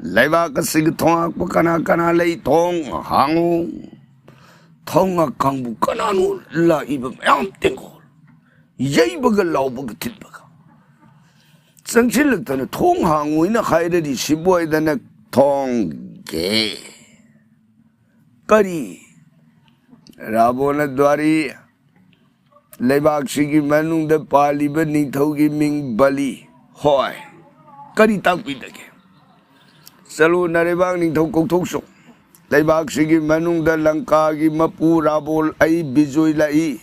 ꯂꯩꯕꯥꯛ ꯑꯁꯤꯒꯤ ꯊꯣꯉꯥꯛꯄ ꯀꯅꯥ ꯀꯅꯥ ꯂꯩ? ꯊꯣꯡ ꯍꯥꯡꯉꯨ꯫ ꯊꯣꯡ ꯀꯥꯡꯕꯨ ꯀꯅꯥꯅꯣ ꯂꯥꯛꯏꯕ ꯃꯌꯥꯝ ꯇꯦꯡꯒꯣꯜ ꯌꯩꯕꯒ ꯂꯥꯎꯕꯒ ꯊꯤꯟꯕꯒ ꯆꯪꯁꯤꯜꯂꯛꯇꯅ ꯊꯣꯡ ꯍꯥꯡꯉꯣꯏꯅ ꯍꯥꯏꯔꯔꯤꯁꯤꯕꯨ ꯍꯥꯏꯗꯅ ꯊꯣꯡꯒꯦ꯫ ꯀꯔꯤ? ꯔꯥꯕꯣꯅ ꯗ꯭ꯋꯥꯔꯤ ꯂꯩꯕꯥꯛꯁꯤꯒꯤ ꯃꯅꯨꯡꯗ ꯄꯥꯜꯂꯤꯕ ꯅꯤꯡꯊꯧꯒꯤ ꯃꯤꯡ ꯕꯂꯤ꯫ ꯍꯣꯏ, ꯀꯔꯤ ꯇꯥꯛꯄꯤꯗꯒꯦ? ꯆꯠꯂꯨ, ꯅꯔꯩꯕꯥꯛ ꯅꯤꯡꯊꯧ ꯀꯧꯊꯣꯛꯆꯧ꯫ ꯂꯩꯕꯥꯛꯁꯤꯒꯤ ꯃꯅꯨꯡꯗ ꯂꯪꯀꯥꯒꯤ ꯃꯄꯨ ꯔꯥꯕꯣꯜ ꯑꯩ ꯕꯤꯖꯣꯏ ꯂꯥꯛꯏ꯫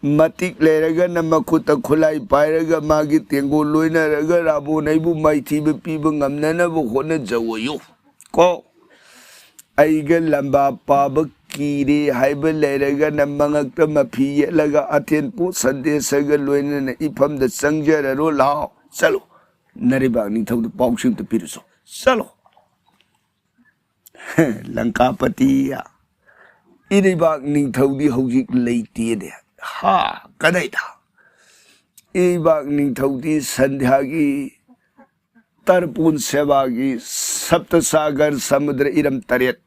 ꯃꯇꯤꯛ ꯂꯩꯔꯒꯅ ꯃꯈꯨꯠꯇ ꯈꯨꯠꯂꯥꯏ ꯄꯥꯏꯔꯒ ꯃꯥꯒꯤ ꯇꯦꯡꯒꯣꯜ ꯂꯣꯏꯅꯔꯒ ꯔꯥꯕꯣꯟ ꯑꯩꯕꯨ ꯃꯥꯏꯊꯤꯕ ꯄꯤꯕ ꯉꯝꯅꯅꯕ ꯍꯣꯠꯅꯖꯧꯑꯌꯨ ꯀꯣ꯫ ꯑꯩꯒ ꯂꯝꯕꯥ ꯄꯥꯕ ꯏꯔꯦ ꯍꯥꯏꯕ ꯂꯩꯔꯒꯅ ꯃꯉꯛꯇ ꯃꯐꯤ ꯌꯦꯠꯂꯒ ꯑꯊꯦꯟ ꯄꯣꯠ ꯁꯟꯗꯦꯁꯒ ꯂꯣꯏꯅꯅ ꯏꯐꯝꯗ ꯆꯪꯖꯔꯔꯣ, ꯂꯥꯛꯑꯣ, ꯆꯠꯂꯣ꯫ ꯅꯔꯩꯕꯥꯛ ꯅꯤꯡꯊꯧꯗ ꯄꯥꯎꯁꯤ ꯑꯝꯇ ꯄꯤꯔꯨꯁꯣ, ꯆꯠꯂꯣ꯫ ꯂꯪꯀꯥꯄꯇꯤ, ꯏꯔꯩꯕꯥꯛ ꯅꯤꯡꯊꯧꯗꯤ ꯍꯧꯖꯤꯛ ꯂꯩꯇꯦꯅꯦ꯫ ꯍꯥ, ꯀꯗꯥꯏꯗ? ꯏꯔꯩꯕꯥꯛ ꯅꯤꯡꯊꯧꯗꯤ ꯁꯟꯙ꯭ꯌꯥꯒꯤ ꯇꯔꯄꯣꯟ ꯁꯦꯕꯥꯒꯤ ꯁꯞꯇꯁꯥꯒꯔ ꯁꯃꯨꯗ꯭ꯔ ꯏꯔꯝ ꯇꯔꯦꯠ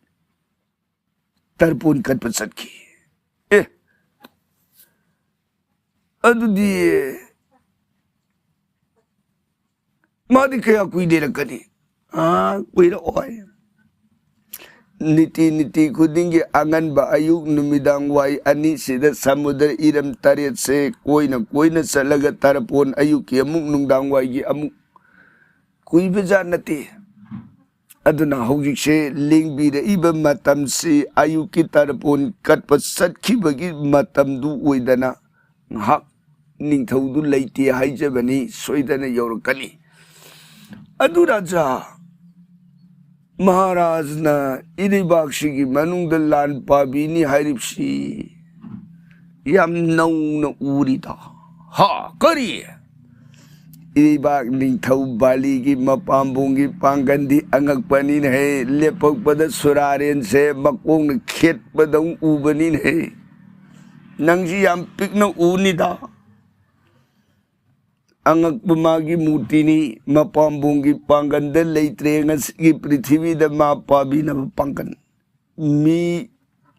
ꯇꯔꯄꯣꯟ ꯀꯠꯄ ꯆꯠꯈꯤ꯫ ꯑꯦ, ꯑꯗꯨꯗꯤ ꯃꯥꯗꯤ ꯀꯌꯥ ꯀꯨꯏ ꯂꯩꯔꯛꯀꯅꯤ? ꯑꯥ, ꯀꯨꯏꯔꯛꯑꯣꯏ꯫ ꯅꯤꯇꯤ ꯅꯤꯇꯤ ꯈꯨꯗꯤꯡꯒꯤ ꯑꯉꯟꯕ ꯑꯌꯨꯛ ꯅꯨꯃꯤꯗꯥꯡ ꯋꯥꯏ ꯑꯅꯤꯁꯤꯗ ꯁꯃꯨꯗ꯭ꯔ ꯏꯔꯝ ꯇꯔꯦꯠꯁꯦ ꯀꯣꯏꯅ ꯀꯣꯏꯅ ꯆꯠꯂꯒ ꯇꯔꯄꯣꯟ ꯑꯌꯨꯛꯀꯤ ꯑꯃꯨꯛ ꯅꯨꯡꯗꯥꯡ ꯋꯥꯏꯒꯤ ꯑꯃꯨꯛ ꯀꯨꯏꯕꯖꯥꯠ ꯅꯠꯇꯦ꯫ ꯑꯗꯨꯅ ꯍꯧꯖꯤꯛꯁꯦ ꯂꯦꯡꯕꯤꯔꯛꯏꯕ ꯃꯇꯝꯁꯤ ꯑꯌꯨꯛꯀꯤ ꯇꯔꯄꯣꯟ ꯀꯠꯄ ꯆꯠꯈꯤꯕꯒꯤ ꯃꯇꯝꯗꯨ ꯑꯣꯏꯗꯅ ꯉꯥꯏꯍꯥꯛ ꯅꯤꯡꯊꯧꯗꯨ ꯂꯩꯇꯦ ꯍꯥꯏꯖꯕꯅꯤ, ꯁꯣꯏꯗꯅ ꯌꯧꯔꯛꯀꯅꯤ꯫ ꯑꯗꯨ ꯔꯥꯖꯥ, ꯃꯍꯥꯔꯥꯖꯅ ꯏꯔꯩꯕꯥꯛꯁꯤꯒꯤ ꯃꯅꯨꯡꯗ ꯂꯥꯟ ꯄꯥꯕꯤꯅꯤ ꯍꯥꯏꯔꯤꯕꯁꯤ ꯌꯥꯝ ꯅꯧꯅ ꯎꯔꯤꯗ꯫ ꯍꯥ, ꯀꯔꯤ? ꯏꯔꯩꯕꯥꯛ ꯅꯤꯡꯊꯧ ꯕꯥꯂꯤꯒꯤ ꯃꯄꯥꯝꯕꯣꯝꯒꯤ ꯄꯥꯡꯒꯟꯗꯤ ꯑꯉꯛꯄꯅꯤꯅꯍꯦ꯫ ꯂꯦꯞꯄꯛꯄꯗ ꯁꯨꯔꯥꯔꯦꯟꯁꯦ ꯃꯀꯣꯛꯅ ꯈꯦꯠꯄꯗꯧ ꯎꯕꯅꯤꯅꯍꯦ꯫ ꯅꯪꯁꯤ ꯌꯥꯝ ꯄꯤꯛꯅ ꯎꯅꯤꯗ꯫ ꯑꯉꯛꯄ ꯃꯥꯒꯤ ꯃꯨꯔꯇꯤꯅꯤ, ꯃꯄꯥꯝꯕꯣꯝꯒꯤ ꯄꯥꯡꯒꯟꯗ ꯂꯩꯇ꯭ꯔꯦ ꯉꯁꯤꯒꯤ ꯄ꯭ꯔꯤꯊꯤꯕꯤꯗ ꯃꯥ ꯄꯥꯕꯤꯅꯕ ꯄꯥꯡꯒꯟ꯫ ꯃꯤ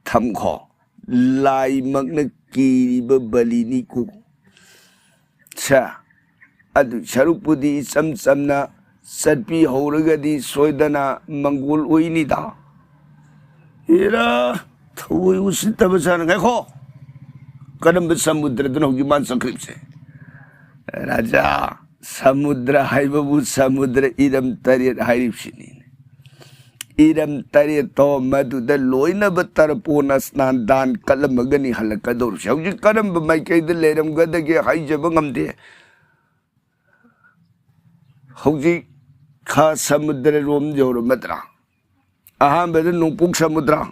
ꯊꯝꯈꯣ, ꯂꯥꯏꯃꯛꯅ ꯀꯤꯔꯤꯕ ꯕꯂꯤꯅꯤꯀꯣ꯫ ꯁꯦ, ꯑꯗꯨ ꯁꯔꯨꯛꯄꯨꯗꯤ ꯏꯆꯝ ꯆꯝꯅ ꯆꯠꯄꯤꯍꯧꯔꯒꯗꯤ ꯁꯣꯏꯗꯅ ꯃꯪꯒꯣꯜ ꯑꯣꯏꯅꯤꯗ꯫ ꯍꯦꯔꯥ, ꯊꯑꯣꯏ ꯎꯁꯤꯠꯇꯕ ꯁꯥꯅ, ꯉꯥꯏꯈꯣ꯫ ꯀꯔꯝꯕ ꯁꯃꯨꯗ꯭ꯔꯗꯅꯣ ꯍꯧꯖꯤꯛ ꯃꯥꯅ ꯆꯠꯈ꯭ꯔꯤꯕꯁꯦ? ꯔꯥꯖꯥ, ꯁꯃꯨꯗ꯭ꯔ ꯍꯥꯏꯕꯕꯨ ꯁꯃꯨꯗ꯭ꯔ ꯏꯔꯝ ꯇꯔꯦꯠ ꯍꯥꯏꯔꯤꯕꯁꯤꯅꯤ꯫ ꯏꯔꯝ ꯇꯔꯦꯠꯇꯣ ꯃꯗꯨꯗ ꯂꯣꯏꯅꯕ ꯇꯔꯄꯣꯟ ꯑꯁꯅꯥꯟ ꯗꯥꯟ ꯀꯠꯂꯝꯃꯒꯅꯤ ꯍꯜꯂꯛꯀꯗꯧꯔꯤꯁꯦ꯫ ꯍꯧꯖꯤꯛ ꯀꯔꯝꯕ ꯃꯥꯏꯀꯩꯗ ꯂꯩꯔꯝꯒꯗꯒꯦ ꯍꯥꯏꯖꯕ ꯉꯝꯗꯦ꯫ ꯍꯧꯖꯤꯛ ꯈꯥ ꯁꯃꯨꯗ꯭ꯔꯔꯣꯝ ꯌꯧꯔꯝꯃꯗ꯭ꯔꯥ? ꯑꯍꯥꯟꯕꯗ ꯅꯣꯡꯄꯣꯛ ꯁꯃꯨꯗ꯭ꯔ,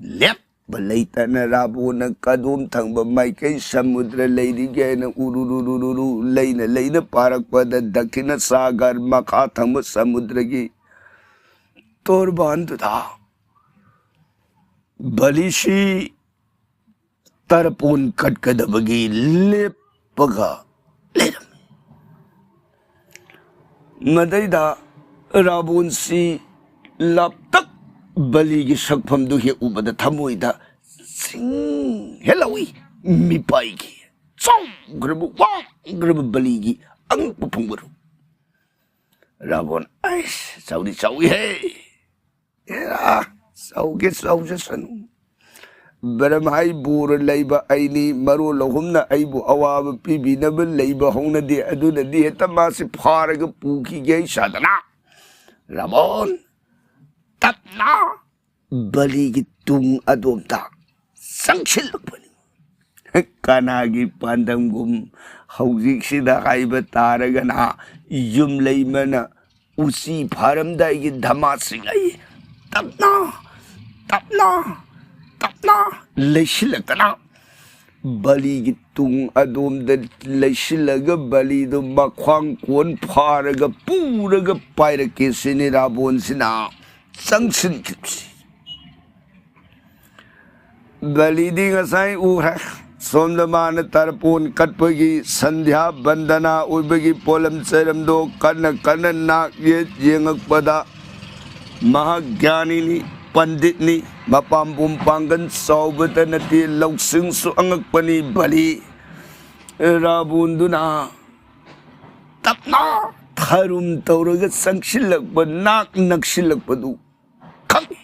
ꯂꯦꯞꯄ ꯂꯩꯇꯅ ꯔꯥꯕꯣꯟꯅ ꯀꯗꯣꯝ ꯊꯪꯕ ꯃꯥꯏꯀꯩ ꯁꯃꯨꯗ꯭ꯔ ꯂꯩꯔꯤꯒꯦꯅ ꯎꯔꯨꯔꯨꯔꯨꯔꯨ ꯂꯩꯅ ꯂꯩꯅ ꯄꯥꯔꯛꯄꯗ ꯗꯛꯈꯤꯅ ꯁꯥꯒꯔ, ꯃꯈꯥ ꯊꯪꯕ ꯁꯃꯨꯗ꯭ꯔꯒꯤ ꯇꯣꯔꯕꯥꯟꯗꯨꯗ ꯕꯂꯤꯁꯤ ꯇꯔꯄꯣꯟ ꯀꯠꯀꯗꯕꯒꯤ ꯂꯦꯞꯄꯒ ꯂꯩꯔꯝꯃꯤ꯫ ꯃꯗꯩꯗ ꯔꯥꯕꯣꯟꯁꯤ ꯂꯥꯞꯇꯛ ꯕꯂꯤꯒꯤ ꯁꯛꯐꯝꯗꯨ ꯍꯦꯛ ꯎꯕꯗ ꯊꯃꯣꯏꯗ ꯁꯤꯡ ꯍꯦꯜꯂꯧꯏ꯫ ꯃꯤꯄꯥꯏꯒꯤ ꯆꯥꯎꯈ꯭ꯔꯕ ꯋꯥꯡꯈ꯭ꯔꯕ ꯕꯂꯤꯒꯤ ꯑꯉꯛꯄ ꯐꯣꯡꯕꯔꯨ꯫ ꯔꯥꯕꯣꯟ, ꯑꯩꯁ, ꯆꯥꯎꯗꯤ ꯆꯥꯎꯏꯍꯦ꯫ ꯑꯦꯔꯥ, ꯆꯥꯎꯒꯦ ꯆꯥꯎꯖꯁꯅꯨ꯫ ꯕ꯭ꯔꯍꯃꯥꯏ ꯕꯣꯔ ꯂꯩꯕ ꯑꯩꯅꯤ, ꯃꯔꯣꯜ ꯑꯍꯨꯝꯅ ꯑꯩꯕꯨ ꯑꯋꯥꯕ ꯄꯤꯕꯤꯅꯕ ꯂꯩꯕ ꯍꯧꯅꯗꯦ, ꯑꯗꯨꯅꯗꯤ ꯍꯦꯛꯇ ꯃꯥꯁꯤ ꯐꯥꯔꯒ ꯄꯨꯈꯤꯒꯦ ꯁꯥꯗꯅ꯫ ꯔꯥꯕꯣꯟ, ꯇꯞꯅ ꯕꯂꯤꯒꯤ ꯇꯨꯡ ꯑꯗꯣꯝꯗ ꯆꯪꯁꯤꯜꯂꯛꯄꯅꯤ꯫ ꯀꯅꯥꯒꯤ ꯄꯥꯟꯗꯝꯒꯨꯝ ꯍꯧꯖꯤꯛꯁꯤꯗ ꯍꯥꯏꯕ ꯇꯥꯔꯒꯅ ꯌꯨꯝꯂꯩꯃꯅ ꯎꯆꯤ ꯐꯥꯔꯝꯗꯥꯏꯒꯤ ꯙꯃꯥꯁꯤꯡ ꯑꯩ ꯇꯞꯅ, ꯇꯞꯅ, ꯇꯞꯅ ꯂꯩꯁꯤꯜꯂꯛꯇꯅ ꯕꯂꯤꯒꯤ ꯇꯨꯡ ꯑꯗꯣꯝꯗ ꯂꯩꯁꯤꯜꯂꯒ ꯕꯂꯤꯗꯨ ꯃꯈ꯭ꯋꯥꯡ ꯀꯣꯟ ꯐꯥꯔꯒ ꯄꯨꯔꯒ ꯄꯥꯏꯔꯛꯀꯦ ꯁꯤꯅꯤ ꯔꯥꯕꯣꯟꯁꯤꯅ ꯆꯪꯁꯤꯟꯈꯤꯕꯁꯤ꯫ ꯕꯂꯤꯗꯤ ꯉꯁꯥꯏ ꯎꯈ꯭ꯔꯦ꯫ ꯁꯣꯝꯗ ꯃꯥꯅ ꯇꯔꯄꯣꯟ ꯀꯠꯄꯒꯤ ꯁꯟꯙ꯭ꯌꯥ ꯕꯟꯗꯅꯥ ꯑꯣꯏꯕꯒꯤ ꯄꯣꯠꯂꯝ ꯆꯩꯔꯝꯗꯣ ꯀꯟꯅ ꯀꯟꯅ ꯅꯥꯛ ꯌꯦꯠ ꯌꯦꯡꯉꯛꯄꯗ, ꯃꯍꯥꯛ ꯒ꯭ꯌꯥꯅꯤꯅꯤ, ꯄꯟꯗꯤꯠꯅꯤ, ꯃꯄꯥꯝꯕꯣꯝ ꯄꯥꯡꯒꯜ ꯆꯥꯎꯕꯇ ꯅꯠꯇꯦ, ꯂꯧꯁꯤꯡꯁꯨ ꯑꯉꯛꯄꯅꯤ꯫ ꯕꯂꯤ ꯔꯥꯕꯣꯟꯗꯨꯅ ꯇꯞꯅ ꯊꯔꯨꯝ ꯇꯧꯔꯒ ꯆꯪꯁꯤꯜꯂꯛꯄ, ꯅꯥꯛ ꯅꯛꯁꯤꯜꯂꯛꯄꯗꯨ ꯈꯪꯏ꯫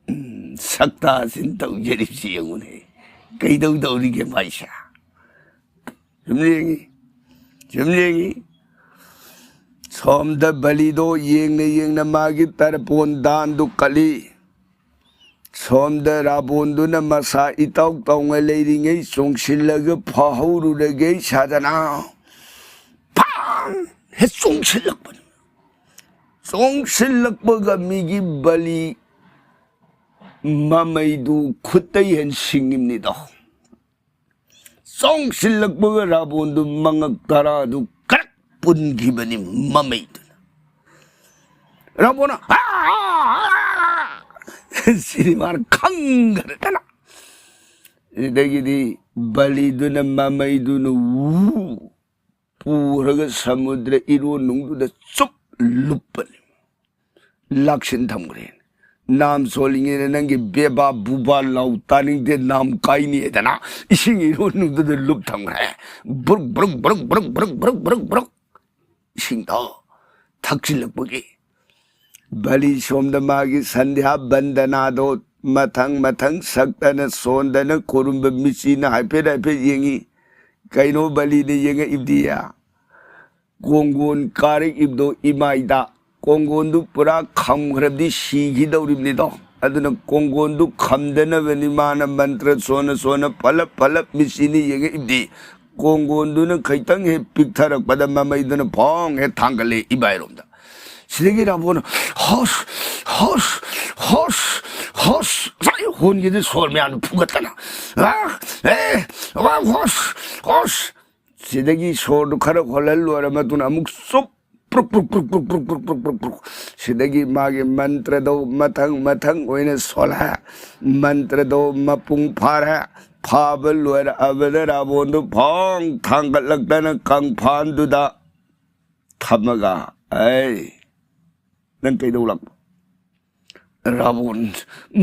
ꯎꯝ, ꯁꯛꯇꯥꯁꯤꯅ ꯇꯧꯖꯔꯤꯕꯁꯤ ꯌꯦꯡꯉꯨꯅꯦ꯫ ꯀꯩꯗꯧꯗꯧꯔꯤꯒꯦ ꯃꯥꯏꯁꯦ? ꯁꯨꯝ ꯌꯦꯡꯉꯤ, ꯁꯨꯝ ꯌꯦꯡꯉꯤ꯫ ꯁꯣꯝꯗ ꯕꯂꯤꯗꯣ ꯌꯦꯡꯅ ꯌꯦꯡꯅ ꯃꯥꯒꯤ ꯇꯔꯄꯣꯟ ꯗꯥꯟꯗꯨ ꯀꯠꯂꯤ꯫ ꯁꯣꯝꯗ ꯔꯥꯕꯣꯟꯗꯨꯅ ꯃꯁꯥ ꯏꯇꯥꯎ ꯇꯥꯎꯅ ꯂꯩꯔꯤꯉꯩ ꯆꯣꯡꯁꯤꯜꯂꯒ ꯐꯥꯍꯧꯔꯨꯔꯒꯦ ꯁꯥꯗꯅ ꯐꯥꯟ ꯍꯦꯛ ꯆꯣꯡꯁꯤꯜꯂꯛꯄꯅꯤ꯫ ꯆꯣꯡꯁꯤꯜꯂꯛꯄꯒ ꯃꯤꯒꯤ ꯕꯂꯤ ꯃꯃꯩꯗꯨ ꯈꯨꯠꯇꯩ ꯍꯦꯟ ꯁꯤꯡꯉꯤꯕꯅꯤꯗꯣ꯫ ꯆꯣꯡꯁꯤꯜꯂꯛꯄꯒ ꯔꯥꯕꯣꯟꯗꯨ ꯃꯉꯛ ꯇꯔꯥꯗꯨ ꯀ꯭ꯔꯛ ꯄꯨꯟꯈꯤꯕꯅꯤ ꯃꯃꯩꯗꯨꯅ꯫ ꯔꯥꯕꯣꯟꯅ "ꯍꯥ, ꯍꯥ, ꯍꯥ!" ꯁꯤꯗꯤ ꯃꯥꯅ ꯈꯪꯈ꯭ꯔꯗꯅ꯫ ꯑꯗꯒꯤꯗꯤ ꯕꯂꯤꯗꯨꯅ ꯃꯃꯩꯗꯨꯅ ꯎ ꯄꯨꯔꯒ ꯁꯃꯨꯗ꯭ꯔ ꯏꯔꯣꯟꯅꯨꯡꯗꯨꯗ ꯆꯨꯞ ꯂꯨꯞꯄꯅꯤ꯫ ꯂꯥꯛꯁꯤꯟ ꯊꯝꯈ꯭ꯔꯦ꯫ ꯅꯥꯝ ꯁꯣꯜꯂꯤꯉꯩꯗ ꯅꯪꯒꯤ ꯕꯦꯕꯥ ꯕꯨꯕꯥ ꯂꯥꯎ ꯇꯥꯅꯤꯡꯗꯦ, ꯅꯥꯝ ꯀꯥꯏꯅꯤꯗꯅ ꯏꯁꯤꯡ ꯏꯔꯣꯟꯅꯨꯡꯗꯨꯗ ꯂꯨꯞ ꯊꯝꯈ꯭ꯔꯦ꯫ ꯕ꯭ꯔꯨꯛ, ꯕ꯭ꯔꯨꯛ, ꯕ꯭ꯔꯨꯛ, ꯕ꯭ꯔꯨꯛ꯫ ꯏꯁꯤꯡꯗꯣ ꯊꯛꯆꯤꯜꯂꯛꯄꯒꯤ꯫ ꯕꯂꯤ ꯁꯣꯝꯗ ꯃꯥꯒꯤ ꯁꯟꯙ꯭ꯌꯥ ꯕꯟꯗꯅꯥꯗꯣ ꯃꯊꯪ ꯃꯊꯪ ꯁꯛꯇꯅ ꯁꯣꯟꯗꯅ ꯈꯨꯔꯨꯝꯕ ꯃꯤꯆꯤꯅ ꯍꯥꯏꯐꯦꯠ ꯍꯥꯏꯐꯦꯠ ꯌꯦꯡꯉꯤ꯫ ꯀꯩꯅꯣ ꯕꯂꯤꯅ ꯌꯦꯡꯉꯛꯏꯕꯗꯤ? ꯀꯣꯡꯒꯣꯟ ꯀꯥꯔꯛꯏꯕꯗꯣ ꯏꯃꯥꯏꯗ꯫ ꯀꯣꯡꯒꯣꯟꯗꯨ ꯄꯨꯔꯥ ꯈꯝꯈ꯭ꯔꯕꯗꯤ ꯁꯤꯈꯤꯗꯧꯔꯤꯕꯅꯤꯗꯣ꯫ ꯑꯗꯨꯅ ꯀꯣꯡꯒꯣꯟꯗꯨ ꯈꯝꯗꯅꯕꯅꯤ ꯃꯥꯅ ꯃꯟꯇ꯭ꯔ ꯁꯣꯟꯅ ꯁꯣꯟꯅ ꯄꯂꯞ ꯄꯂꯞ ꯃꯤꯆꯤꯅ ꯌꯦꯡꯉꯛꯏꯕꯗꯤ꯫ ꯀꯣꯡꯒꯣꯟꯗꯨꯅ ꯈꯤꯇꯪ ꯍꯦꯛ ꯄꯤꯛꯊꯔꯛꯄꯗ ꯃꯃꯩꯗꯨꯅ ꯐꯣꯡ ꯍꯦꯛ ꯊꯥꯡꯒꯠꯂꯦ ꯏꯃꯥꯏꯔꯣꯝꯗ꯫ ꯁꯤꯗꯒꯤ ꯔꯥꯕꯣꯟꯅ "ꯍꯣꯁ, ꯍꯣꯁ, ꯍꯣꯁ, ꯍꯣꯁ!" ꯉꯁꯥꯏ ꯍꯣꯟꯈꯤꯗ ꯁꯣꯔ ꯃꯌꯥꯝꯗꯨ ꯐꯨꯒꯠꯇꯅ, "ꯑ, ꯑꯦ, ꯑ, ꯍꯣꯁ, ꯍꯣꯁ!" ꯁꯤꯗꯒꯤ ꯁꯣꯔꯗꯨ ꯈꯔ ꯍꯣꯜꯍꯜꯂꯣꯏꯔ ꯃꯇꯨꯡꯗ ꯑꯃꯨꯛ ꯆꯨꯞ, ꯄ꯭ꯔꯨꯛ, ꯄ꯭ꯔꯨꯛ, ꯄ꯭ꯔꯨꯛ, ꯄ꯭ꯔꯨꯛ꯫ ꯁꯤꯗꯒꯤ ꯃꯥꯒꯤ ꯃꯟꯇ꯭ꯔꯗꯣ ꯃꯊꯪ ꯃꯊꯪ ꯑꯣꯏꯅ ꯁꯣꯜꯂꯦ꯫ ꯃꯟꯇ꯭ꯔꯗꯣ ꯃꯄꯨꯡ ꯐꯥꯔꯦ꯫ ꯐꯥꯕ ꯂꯣꯏꯔꯛꯑꯕꯗ ꯔꯥꯕꯣꯟꯗꯨ ꯐꯣꯡ ꯊꯥꯡꯒꯠꯂꯛꯇꯅ ꯀꯪꯐꯥꯟꯗꯨꯗ ꯊꯝꯃꯒ, "ꯑꯩ, ꯅꯪ ꯀꯩꯗꯧ ꯂꯥꯛꯄ?" ꯔꯥꯕꯣꯟ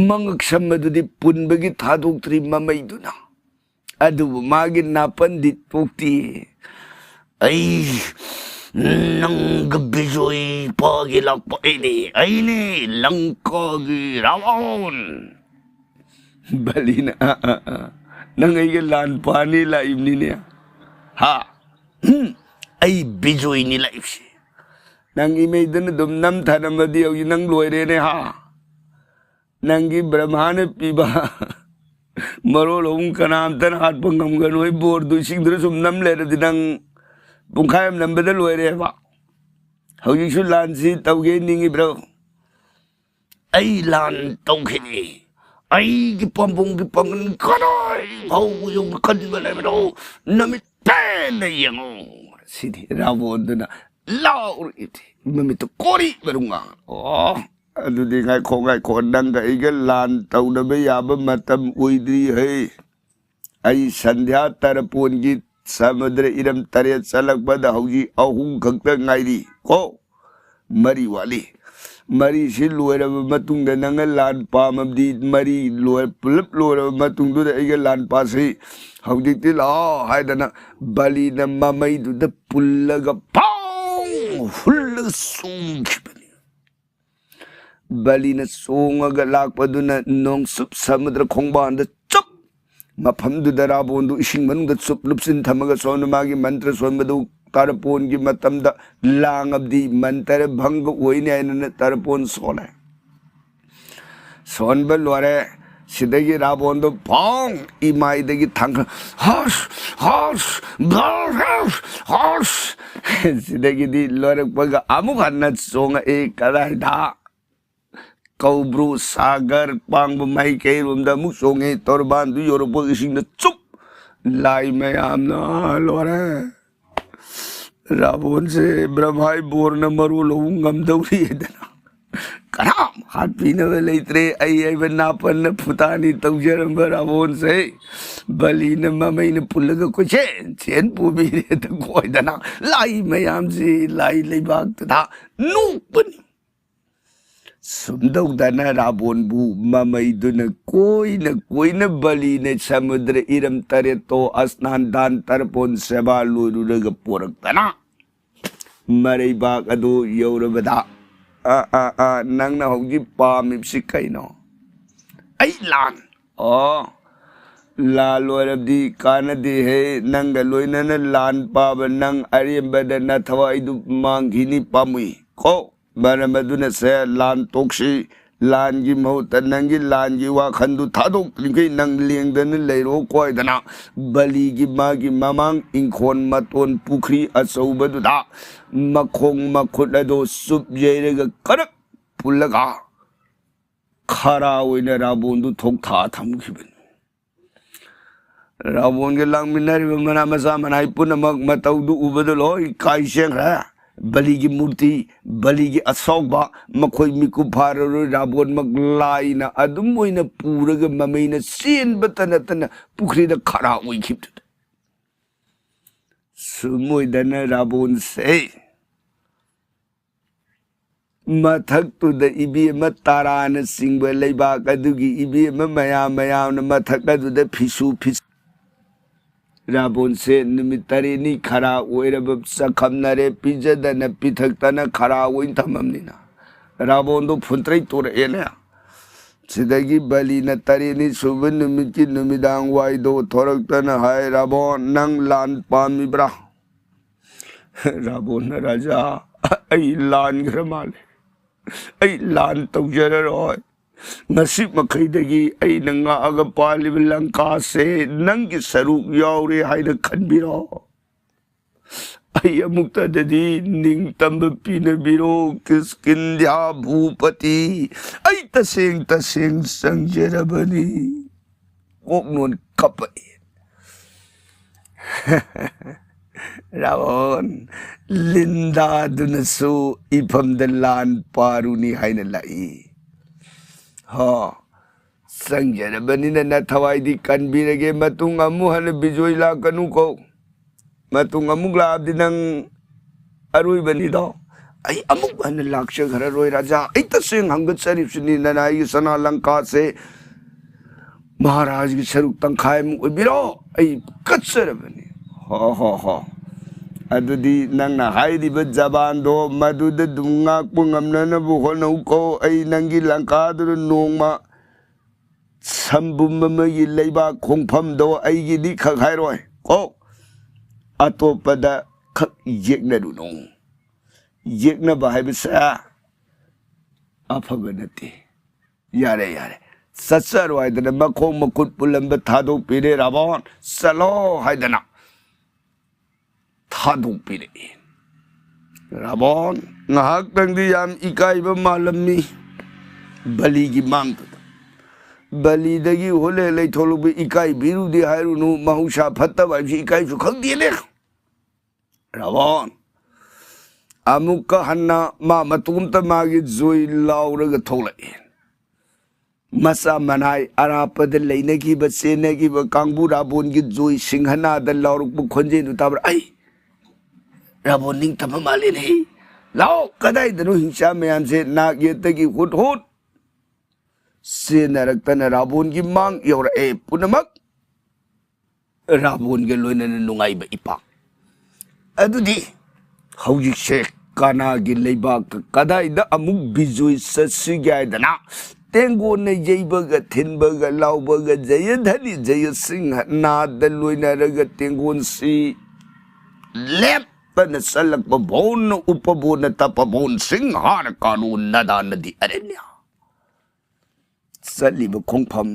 ꯃꯉꯛ ꯁꯝꯕꯗꯨꯗꯤ ꯄꯨꯟꯕꯒꯤ ꯊꯥꯗꯣꯛꯇ꯭ꯔꯤ ꯃꯃꯩꯗꯨꯅ꯫ ꯑꯗꯨꯕꯨ ꯃꯥꯒꯤ ꯅꯥꯄꯟꯗꯤ ꯇꯣꯛꯇꯦ꯫ "ꯑꯩ ꯅꯪꯒ ꯕꯤꯖꯣꯏ ꯄꯥꯒꯦ ꯂꯥꯛꯄ ꯑꯩꯅꯦ, ꯑꯩꯅꯦ ꯂꯪꯀꯥꯒꯤ ꯔꯥꯕꯣꯟ!" ꯕꯂꯤꯅ, "ꯑ, ꯑ, ꯑ, ꯅꯪ ꯑꯩꯒ ꯂꯥꯟ ꯄꯥꯅꯤ ꯂꯥꯛꯏꯕꯅꯤꯅꯦ, ꯍꯥ? ꯎꯝ, ꯑꯩ ꯕꯤꯖꯣꯏꯅꯤ ꯂꯥꯛꯏꯕꯁꯦ꯫ ꯅꯪ ꯏꯃꯩꯗꯅ ꯑꯗꯨꯝ ꯅꯝꯊꯔꯝꯃꯗꯤ ꯍꯧꯖꯤꯛ ꯅꯪ ꯂꯣꯏꯔꯦꯅꯦ, ꯍꯥ? ꯅꯪꯒꯤ ꯕ꯭ꯔꯍꯃꯥꯅ ꯄꯤꯕ ꯃꯔꯣꯜ ꯑꯍꯨꯝ ꯀꯅꯥꯝꯇꯅ ꯍꯥꯠꯄ ꯉꯝꯒꯅꯣꯏ ꯕꯣꯔꯗꯨ ꯏꯁꯤꯡꯗꯨꯗ ꯁꯨꯝ ꯅꯝ ꯂꯩꯔꯗꯤ ꯅꯪ ꯄꯨꯡꯈꯥꯏ ꯑꯃ ꯅꯝꯕꯗ ꯂꯣꯏꯔꯦꯕ꯫ ꯍꯧꯖꯤꯛꯁꯨ ꯂꯥꯟꯁꯤ ꯇꯧꯒꯦ ꯅꯤꯡꯉꯤꯕ꯭ꯔꯣ? ꯑꯩ ꯂꯥꯟ ꯇꯧꯈꯤꯅꯤ꯫ ꯑꯩꯒꯤ ꯄꯥꯝꯕꯣꯝꯒꯤ ꯄꯥꯡꯒꯜ ꯀꯗꯥꯏ ꯐꯥꯎꯕ ꯌꯧꯅ ꯀꯟꯕ ꯂꯩꯕꯅꯣ ꯅꯃꯤꯠ ꯄꯦꯟꯅ ꯌꯦꯡꯉꯨ!" ꯁꯤꯗꯤ ꯔꯥꯕꯣꯟꯗꯨꯅ ꯂꯥꯎꯔꯤꯗꯤ ꯃꯃꯤꯠꯇꯨ ꯀꯣꯔꯤ ꯃꯔꯨ ꯉꯥꯡ꯫ "ꯑꯣ, ꯑꯗꯨꯗꯤ ꯉꯥꯏꯈꯣ, ꯉꯥꯏꯈꯣ, ꯅꯪꯒ ꯑꯩꯒ ꯂꯥꯟ ꯇꯧꯅꯕ ꯌꯥꯕ ꯃꯇꯝ ꯑꯣꯏꯗ꯭ꯔꯤ ꯍꯩ꯫ ꯑꯩ ꯁꯟꯙ꯭ꯌꯥ ꯇꯔꯄꯣꯟꯒꯤ ꯁꯃꯨꯗ꯭ꯔ ꯏꯔꯝ ꯇꯔꯦꯠ ꯆꯠꯂꯛꯄꯗ ꯍꯧꯖꯤꯛ ꯑꯍꯨꯝ ꯈꯛꯇ ꯉꯥꯏꯔꯤ ꯀꯣ, ꯃꯔꯤ ꯋꯥꯠꯂꯤ꯫ ꯃꯔꯤꯁꯤ ꯂꯣꯏꯔꯕ ꯃꯇꯨꯡꯗ ꯅꯪꯅ ꯂꯥꯟ ꯄꯥꯝꯃꯕꯗꯤ ꯃꯔꯤ ꯂꯣꯏ-, ꯄꯨꯂꯞ ꯂꯣꯏꯔꯕ ꯃꯇꯨꯡꯗꯨꯗ ꯑꯩꯒ ꯂꯥꯟ ꯄꯥꯁꯤ꯫ ꯍꯧꯖꯤꯛꯇꯤ ꯂꯥꯛꯑꯣ" ꯍꯥꯏꯗꯅ ꯕꯂꯤꯅ ꯃꯃꯩꯗꯨꯗ ꯄꯨꯜꯂꯒ ꯄꯥꯎ ꯍꯨꯜꯂꯒ ꯆꯣꯡꯈꯤꯕꯅꯤ꯫ ꯕꯂꯤꯅ ꯆꯣꯡꯉꯒ ꯂꯥꯛꯄꯗꯨꯅ ꯅꯣꯡꯆꯨꯞ ꯁꯃꯨꯗ꯭ꯔ ꯈꯣꯡꯕꯥꯟꯗ ꯆꯨꯞ, ꯃꯐꯝꯗꯨꯗ ꯔꯥꯕꯣꯟꯗꯨ ꯏꯁꯤꯡ ꯃꯅꯨꯡꯗ ꯆꯨꯞ ꯂꯨꯞꯁꯤꯟ ꯊꯝꯃꯒ ꯁꯣꯝꯗ ꯃꯥꯒꯤ ꯃꯟꯇ꯭ꯔ ꯁꯣꯟꯕꯗꯨ ꯇꯔꯄꯣꯟꯒꯤ ꯃꯇꯝꯗ ꯂꯥꯡꯉꯕꯗꯤ ꯃꯟꯇ꯭ꯔ ꯚꯪꯒ ꯑꯣꯏꯅꯤ ꯍꯥꯏꯅꯅ ꯇꯔꯄꯣꯟ ꯁꯣꯜꯂꯦ꯫ ꯁꯣꯟꯕ ꯂꯣꯏꯔꯦ꯫ ꯁꯤꯗꯒꯤ ꯔꯥꯕꯣꯟꯗꯣ ꯐꯣꯡ ꯏꯃꯥꯏꯗꯒꯤ ꯊꯥꯡꯒꯠ-, ꯍꯁ, ꯍꯁ, ꯒꯔ, ꯍꯁ, ꯍꯁ꯫ ꯁꯤꯗꯒꯤꯗꯤ ꯂꯣꯏꯔꯛꯄꯒ ꯑꯃꯨꯛ ꯍꯟꯅ ꯆꯣꯡꯉꯛꯏ꯫ ꯀꯗꯥꯏꯗ? ꯀꯧꯕ꯭ꯔꯨ, ꯁꯥꯒꯔ, ꯄꯥꯡꯕ ꯃꯥꯏꯀꯩꯔꯣꯝꯗ ꯑꯃꯨꯛ ꯆꯣꯡꯉꯦ꯫ ꯇꯣꯔꯕꯥꯟꯗꯨ ꯌꯧꯔꯛꯄꯒ ꯏꯁꯤꯡꯗ ꯆꯨꯞ꯫ ꯂꯥꯏ ꯃꯌꯥꯝꯅ, "ꯑꯥ, ꯂꯣꯏꯔꯦ꯫ ꯔꯥꯕꯣꯟꯁꯦ ꯕ꯭ꯔꯍꯃꯥꯏ ꯕꯣꯔꯅ ꯃꯔꯣꯜ ꯑꯍꯨꯝ ꯉꯝꯗꯧꯔꯤ" ꯍꯥꯏꯗꯅ꯫ ꯍꯥꯠꯄꯤꯅꯕ ꯂꯩꯇ꯭ꯔꯦ꯫ ꯑꯩ ꯍꯥꯏꯕ ꯅꯥꯄꯟꯅ ꯐꯨꯇꯥꯅꯤ ꯇꯧꯖꯔꯝꯕ ꯔꯥꯕꯣꯟꯁꯦ ꯕꯂꯤꯅ ꯃꯃꯩꯅ ꯄꯨꯜꯂꯒ ꯀꯣꯏꯆꯦꯟ ꯆꯦꯟ ꯄꯨꯕꯤꯔꯦ꯫ ꯀꯣꯏꯗꯅ ꯂꯥꯏ ꯃꯌꯥꯝꯁꯤ ꯂꯥꯏ ꯂꯩꯕꯥꯛꯇꯨꯗ ꯅꯣꯛꯄꯅꯤ꯫ ꯁꯨꯝ ꯇꯧꯗꯅ ꯔꯥꯕꯣꯟꯕꯨ ꯃꯃꯩꯗꯨꯅ ꯀꯣꯏꯅ ꯀꯣꯏꯅ ꯕꯂꯤꯅ ꯁꯃꯨꯗ꯭ꯔ ꯏꯔꯝ ꯇꯔꯦꯠꯇꯣ ꯑꯁꯅꯥꯟ ꯗꯥꯟ ꯇꯔꯄꯣꯟ ꯁꯦꯕꯥ ꯂꯣꯏꯔꯨꯔꯒ ꯄꯣꯔꯛꯇꯅ ꯃꯔꯩꯕꯥꯛ ꯑꯗꯨ ꯌꯧꯔꯕꯗ, "ꯑꯥ, ꯑꯥ, ꯑꯥ, ꯅꯪꯅ ꯍꯧꯖꯤꯛ ꯄꯥꯝꯃꯤꯕꯁꯤ ꯀꯩꯅꯣ?" "ꯑꯩ ꯂꯥꯟ?" "ꯑꯣ, ꯂꯥꯟ ꯑꯣꯏꯔꯕꯗꯤ ꯀꯥꯟꯅꯗꯦꯍꯦ꯫ ꯅꯪꯒ ꯂꯣꯏꯅꯅ ꯂꯥꯟ ꯄꯥꯕ ꯅꯪ ꯑꯔꯦꯝꯕꯗ ꯅꯊꯋꯥꯏꯗꯨ ꯃꯥꯡꯈꯤꯅꯤ ꯄꯥꯝꯃꯨꯏ ꯀꯣ꯫ ꯃꯔꯝ ꯑꯗꯨꯅ ꯁꯦ ꯂꯥꯟ ꯇꯣꯛꯁꯤ꯫ ꯂꯥꯟꯒꯤ ꯃꯍꯨꯠꯇ ꯅꯪꯒꯤ ꯂꯥꯟꯒꯤ ꯋꯥꯈꯜꯗꯨ ꯊꯥꯗꯣꯛꯂꯤꯈꯩ ꯅꯪ ꯂꯦꯡꯗꯅ ꯂꯩꯔꯣ ꯀꯣꯏꯗꯅ ꯕꯂꯤꯒꯤ ꯃꯥꯒꯤ ꯃꯃꯥꯡ ꯏꯪꯈꯣꯜ ꯃꯇꯣꯟ ꯄꯨꯈ꯭ꯔꯤ ꯑꯆꯧꯕꯗꯨꯗ ꯃꯈꯣꯡ ꯃꯈꯨꯠ ꯑꯗꯣ ꯆꯨꯞ ꯌꯩꯔꯒ ꯀꯔꯛ ꯄꯨꯜꯂꯒ ꯈꯔ ꯑꯣꯏꯅ ꯔꯥꯕꯣꯟꯗꯨ ꯊꯣꯛ ꯊꯥ ꯊꯝꯈꯤꯕꯅꯤ꯫ ꯔꯥꯕꯣꯟꯒ ꯂꯥꯡꯃꯤꯟꯅꯔꯤꯕ ꯃꯅꯥ ꯃꯆꯥ ꯃꯅꯥꯏ ꯄꯨꯝꯅꯃꯛ ꯃꯇꯧꯗꯨ ꯎꯕꯗ ꯂꯣꯏ ꯀꯥꯏ ꯆꯦꯟꯈ꯭ꯔꯦ꯫ ꯕꯂꯤꯒꯤ ꯃꯨꯔꯇꯤ, ꯕꯂꯤꯒꯤ ꯑꯁꯥꯎꯕ, ꯃꯈꯣꯏ ꯃꯤꯀꯨꯞ ꯐꯥꯔꯔꯣꯏ꯫ ꯔꯥꯕꯣꯟꯃꯛ ꯂꯥꯏꯅ ꯑꯗꯨꯝ ꯑꯣꯏꯅ ꯄꯨꯔꯒ ꯃꯃꯩꯅ ꯆꯦꯟꯕꯇ ꯅꯠꯇꯅ ꯄꯨꯈ꯭ꯔꯤꯗ ꯈꯔ ꯑꯣꯏꯈꯤꯕꯗꯨꯗ꯫ ꯁꯨꯝ ꯑꯣꯏꯗꯅ ꯔꯥꯕꯣꯟꯁꯦ ꯃꯊꯛꯇꯨꯗ ꯏꯕꯦꯝꯃ ꯇꯔꯥꯅ ꯆꯤꯡꯕ ꯂꯩꯕꯥꯛ ꯑꯗꯨꯒꯤ ꯏꯕꯦꯝꯃ ꯃꯌꯥꯝ ꯃꯌꯥꯝꯅ ꯃꯊꯛ ꯑꯗꯨꯗ ꯐꯤꯁꯨ ꯐꯤꯁ ꯔꯥꯕꯣꯟꯁꯦ ꯅꯨꯃꯤꯠ ꯇꯔꯦꯠꯅꯤ ꯈꯔ ꯑꯣꯏꯔꯕ ꯆꯈꯝꯅꯔꯦ ꯄꯤꯖꯗꯅ ꯄꯤꯊꯛꯇꯅ ꯈꯔ ꯑꯣꯏꯅ ꯊꯝꯃꯝꯅꯤꯅ ꯔꯥꯕꯣꯟꯗꯣ ꯐꯨꯟꯇ꯭ꯔꯩ ꯇꯣꯔꯛꯑꯦꯅꯦ꯫ ꯁꯤꯗꯒꯤ ꯕꯂꯤꯅ ꯇꯔꯦꯠꯅꯤ ꯁꯨꯕ ꯅꯨꯃꯤꯠꯀꯤ ꯅꯨꯃꯤꯗꯥꯡ ꯋꯥꯏꯗꯣ ꯊꯣꯔꯛꯇꯅ ꯍꯥꯏ, "ꯔꯥꯕꯣꯟ, ꯅꯪ ꯂꯥꯟ ꯄꯥꯝꯃꯤꯕ꯭ꯔꯥ?" ꯔꯥꯕꯣꯟꯅ, "ꯔꯥꯖꯥ, ꯑꯩ ꯂꯥꯟꯈ꯭ꯔ ꯃꯥꯜꯂꯦ꯫ ꯑꯩ ꯂꯥꯟ ꯇꯧꯖꯔꯔꯣꯏ꯫ ꯉꯁꯤ ꯃꯈꯩꯗꯒꯤ ꯑꯩꯅ ꯉꯥꯛꯑꯒ ꯄꯥꯜꯂꯤꯕ ꯂꯪꯀꯥꯁꯦ ꯅꯪꯒꯤ ꯁꯔꯨꯛ ꯌꯥꯎꯔꯦ ꯍꯥꯏꯅ ꯈꯟꯕꯤꯔꯣ꯫ ꯑꯩ ꯑꯃꯨꯛꯇꯗꯗꯤ ꯅꯤꯡꯇꯝꯕ ꯄꯤꯅꯕꯤꯔꯣ, ꯀꯤꯁꯀꯤꯟꯙ꯭ꯌꯥ ꯚꯨꯄꯇꯤ꯫ ꯑꯩ ꯇꯁꯦꯡ ꯇꯁꯦꯡ ꯆꯪꯖꯔꯕꯅꯤ꯫ ꯀꯣꯛꯅꯣꯟ ꯀꯞꯄꯛꯏ꯫ ꯔꯥꯕꯣꯟ, ꯂꯤꯟꯗꯥꯗꯨꯅꯁꯨ ꯏꯐꯝꯗ ꯂꯥꯟ ꯄꯥꯔꯨꯅꯤ ꯍꯥꯏꯅ ꯂꯥꯛꯏ꯫ ꯍꯣ, ꯆꯪꯖꯔꯕꯅꯤꯅ ꯅꯊꯋꯥꯏꯗꯤ ꯀꯟꯕꯤꯔꯒꯦ, ꯃꯇꯨꯡ ꯑꯃꯨꯛ ꯍꯟꯅ ꯕꯤꯖꯣꯏ ꯂꯥꯛꯀꯅꯨꯀꯣ꯫ ꯃꯇꯨꯡ ꯑꯃꯨꯛ ꯂꯥꯛꯑꯕꯗꯤ ꯅꯪ ꯑꯔꯣꯏꯕꯅꯤꯗꯣ꯫ ꯑꯩ ꯑꯃꯨꯛ ꯍꯟꯅ ꯂꯥꯛꯆꯈ꯭ꯔꯔꯣꯏ ꯔꯥꯖꯥ꯫ ꯑꯩ ꯇꯁꯦꯡ ꯍꯪꯒꯠꯆꯔꯤꯕꯁꯤꯅꯤ, ꯅꯅꯥꯏꯒꯤ ꯁꯅꯥ ꯂꯪꯀꯥꯁꯦ ꯃꯍꯥꯔꯥꯖꯒꯤ ꯁꯔꯨꯛ ꯇꯪꯈꯥꯏ ꯑꯃ ꯑꯣꯏꯕꯤꯔꯣ꯫ ꯑꯩ ꯀꯠꯆꯔꯕꯅꯤ꯫ ꯍꯣ, ꯍꯣ, ꯍꯣ꯫ ꯑꯗꯨꯗꯤ ꯅꯪꯅ ꯍꯥꯏꯔꯤꯕ ꯖꯕꯥꯟꯗꯣ ꯃꯗꯨꯗ ꯑꯗꯨꯝ ꯉꯥꯛꯄ ꯉꯝꯅꯅꯕ ꯍꯣꯠꯅꯧꯀꯣ꯫ ꯑꯩ ꯅꯪꯒꯤ ꯂꯪꯀꯥꯗꯨꯗ ꯅꯣꯡꯃ ꯁꯝꯕꯨꯝ ꯑꯃꯒꯤ ꯂꯩꯕꯥꯛ ꯈꯣꯡꯐꯝꯗꯣ ꯑꯩꯒꯤꯗꯤ ꯈꯛ ꯍꯥꯏꯔꯣꯏ ꯀꯣ, ꯑꯇꯣꯞꯄꯗ ꯈꯛ ꯌꯦꯛꯅꯔꯨꯅꯨ꯫ ꯌꯦꯛꯅꯕ ꯍꯥꯏꯕꯁꯦ ꯑꯐꯕ ꯅꯠꯇꯦ꯫ ꯌꯥꯔꯦ, ꯌꯥꯔꯦ, ꯆꯠꯆꯔꯣ ꯍꯥꯏꯗꯅ ꯃꯈꯣꯡ ꯃꯈꯨꯠ ꯄꯨꯜꯂꯝꯕ ꯊꯥꯗꯣꯛꯄꯤꯔꯦ ꯔꯥꯕꯣꯟ꯫ ꯆꯠꯂꯣ ꯍꯥꯏꯗꯅ ꯊꯥꯗꯣꯛꯄꯤꯔꯛꯏ꯫ ꯔꯥꯕꯣꯟ ꯉꯥꯏꯍꯥꯛꯇꯪꯗꯤ ꯌꯥꯝ ꯏꯀꯥꯏꯕ ꯃꯥꯜꯂꯝꯃꯤ ꯕꯂꯤꯒꯤ ꯃꯥꯡꯗꯨꯗ꯫ ꯕꯂꯤꯗꯒꯤ ꯍꯣꯂꯦ ꯂꯩꯊꯣꯛꯂꯛꯄ ꯏꯀꯥꯏꯕꯤꯔꯨꯗꯤ ꯍꯥꯏꯔꯨꯅꯨ, ꯃꯍꯧꯁꯥ ꯐꯠꯇꯕ ꯍꯥꯏꯕꯁꯤ ꯏꯀꯥꯏꯁꯨ ꯈꯪꯗꯦꯅꯦ꯫ ꯔꯥꯕꯣꯟ ꯑꯃꯨꯛꯀ ꯍꯟꯅ ꯃꯥ ꯃꯇꯣꯝꯇ ꯃꯥꯒꯤ ꯖꯣꯏ ꯂꯥꯎꯔꯒ ꯊꯣꯛꯂꯛꯏ꯫ ꯃꯆꯥ ꯃꯅꯥꯏ ꯑꯔꯥꯞꯄꯗ ꯂꯩꯅꯈꯤꯕ, ꯆꯦꯟꯅꯈꯤꯕ ꯀꯥꯡꯕꯨ ꯔꯥꯕꯣꯟꯒꯤ ꯖꯣꯏ ꯁꯤꯡꯍꯅꯥꯗ ꯂꯥꯎꯔꯛꯄ ꯈꯣꯟꯖꯦꯜꯗꯨ ꯇꯥꯕ꯭ꯔꯥ? "ꯑꯩ ꯔꯥꯕꯣꯟ ꯅꯤꯡꯇꯝꯕ ꯃꯥꯜꯂꯦꯅꯦ꯫ ꯂꯥꯛꯑꯣ, ꯀꯗꯥꯏꯗꯅꯣ ꯍꯤꯡꯆꯥ ꯃꯌꯥꯝꯁꯦ ꯅꯥꯛ ꯌꯦꯠꯇꯒꯤ ꯍꯨꯠ ꯍꯨꯠ ꯆꯦꯟꯅꯔꯛꯇꯅ ꯔꯥꯕꯣꯟꯒꯤ ꯃꯥꯡ ꯌꯧꯔꯛꯑꯦ꯫ ꯄꯨꯝꯅꯃꯛ ꯔꯥꯕꯣꯟꯒ ꯂꯣꯏꯅꯅ ꯅꯨꯡꯉꯥꯏꯕ ꯏꯄꯥꯛ꯫ ꯑꯗꯨꯗꯤ ꯍꯧꯖꯤꯛꯁꯦ ꯀꯅꯥꯒꯤ ꯂꯩꯕꯥꯛꯇ ꯀꯗꯥꯏꯗ ꯑꯃꯨꯛ ꯕꯤꯖꯣꯏ ꯆꯠꯁꯤꯒꯦ ꯍꯥꯏꯗꯅ ꯇꯦꯡꯒꯣꯟꯅ ꯌꯩꯕꯒ ꯊꯤꯟꯕꯒ ꯂꯥꯎꯕꯒ ꯖꯌꯙꯅꯤ ꯖꯌꯁꯤꯡꯍ ꯅꯥꯗ ꯂꯣꯏꯅꯔꯒ ꯇꯦꯡꯒꯣꯟꯁꯤ ꯂꯦꯞꯄꯅ ꯆꯠꯂꯛꯄ ꯕꯣꯟꯅ ꯎꯞꯄ ꯕꯣꯟꯅ ꯇꯞꯄ ꯕꯣꯟ ꯁꯤꯡꯍꯥꯔ ꯀꯥꯅꯣ ꯅꯗꯥ ꯅꯗꯤ ꯑꯔꯦꯅ꯭ꯌ ꯆꯠꯂꯤꯕ ꯈꯣꯡꯐꯝ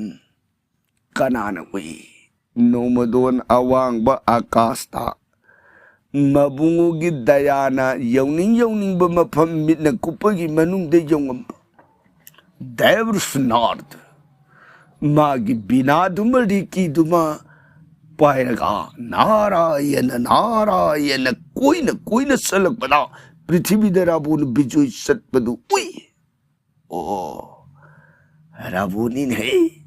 ꯀꯅꯥꯅ ꯎꯏ? ꯅꯣꯡꯃꯗꯣꯟ ꯑꯋꯥꯡꯕ ꯑꯀꯥꯁꯇ ꯃꯕꯨꯡꯉꯣꯒꯤ ꯗꯌꯥꯅ ꯌꯧꯅꯤꯡ ꯌꯧꯅꯤꯡꯕ ꯃꯐꯝ ꯃꯤꯠꯅ ꯀꯨꯞꯄꯒꯤ ꯃꯅꯨꯡꯗ ꯌꯧꯉꯝꯕ ꯗꯦꯕ꯭ꯔꯁꯅꯥꯔꯗ ꯃꯥꯒꯤ ꯕꯤꯅꯥꯗꯨꯃ ꯔꯤꯀꯤꯗꯨꯃ ꯄꯥꯏꯔꯒ ꯅꯥꯔꯥꯌꯅ, ꯅꯥꯔꯥꯌꯅ ꯀꯣꯏꯅ ꯀꯣꯏꯅ ꯆꯠꯂꯛꯄꯗ ꯄ꯭ꯔꯤꯊꯤꯕꯤꯗ ꯔꯥꯕꯣꯟ ꯕꯤꯖꯣꯏ ꯆꯠꯄꯗꯨ ꯎꯏ꯫ ꯑꯣ, ꯔꯥꯕꯣꯟꯅꯤꯅꯦ꯫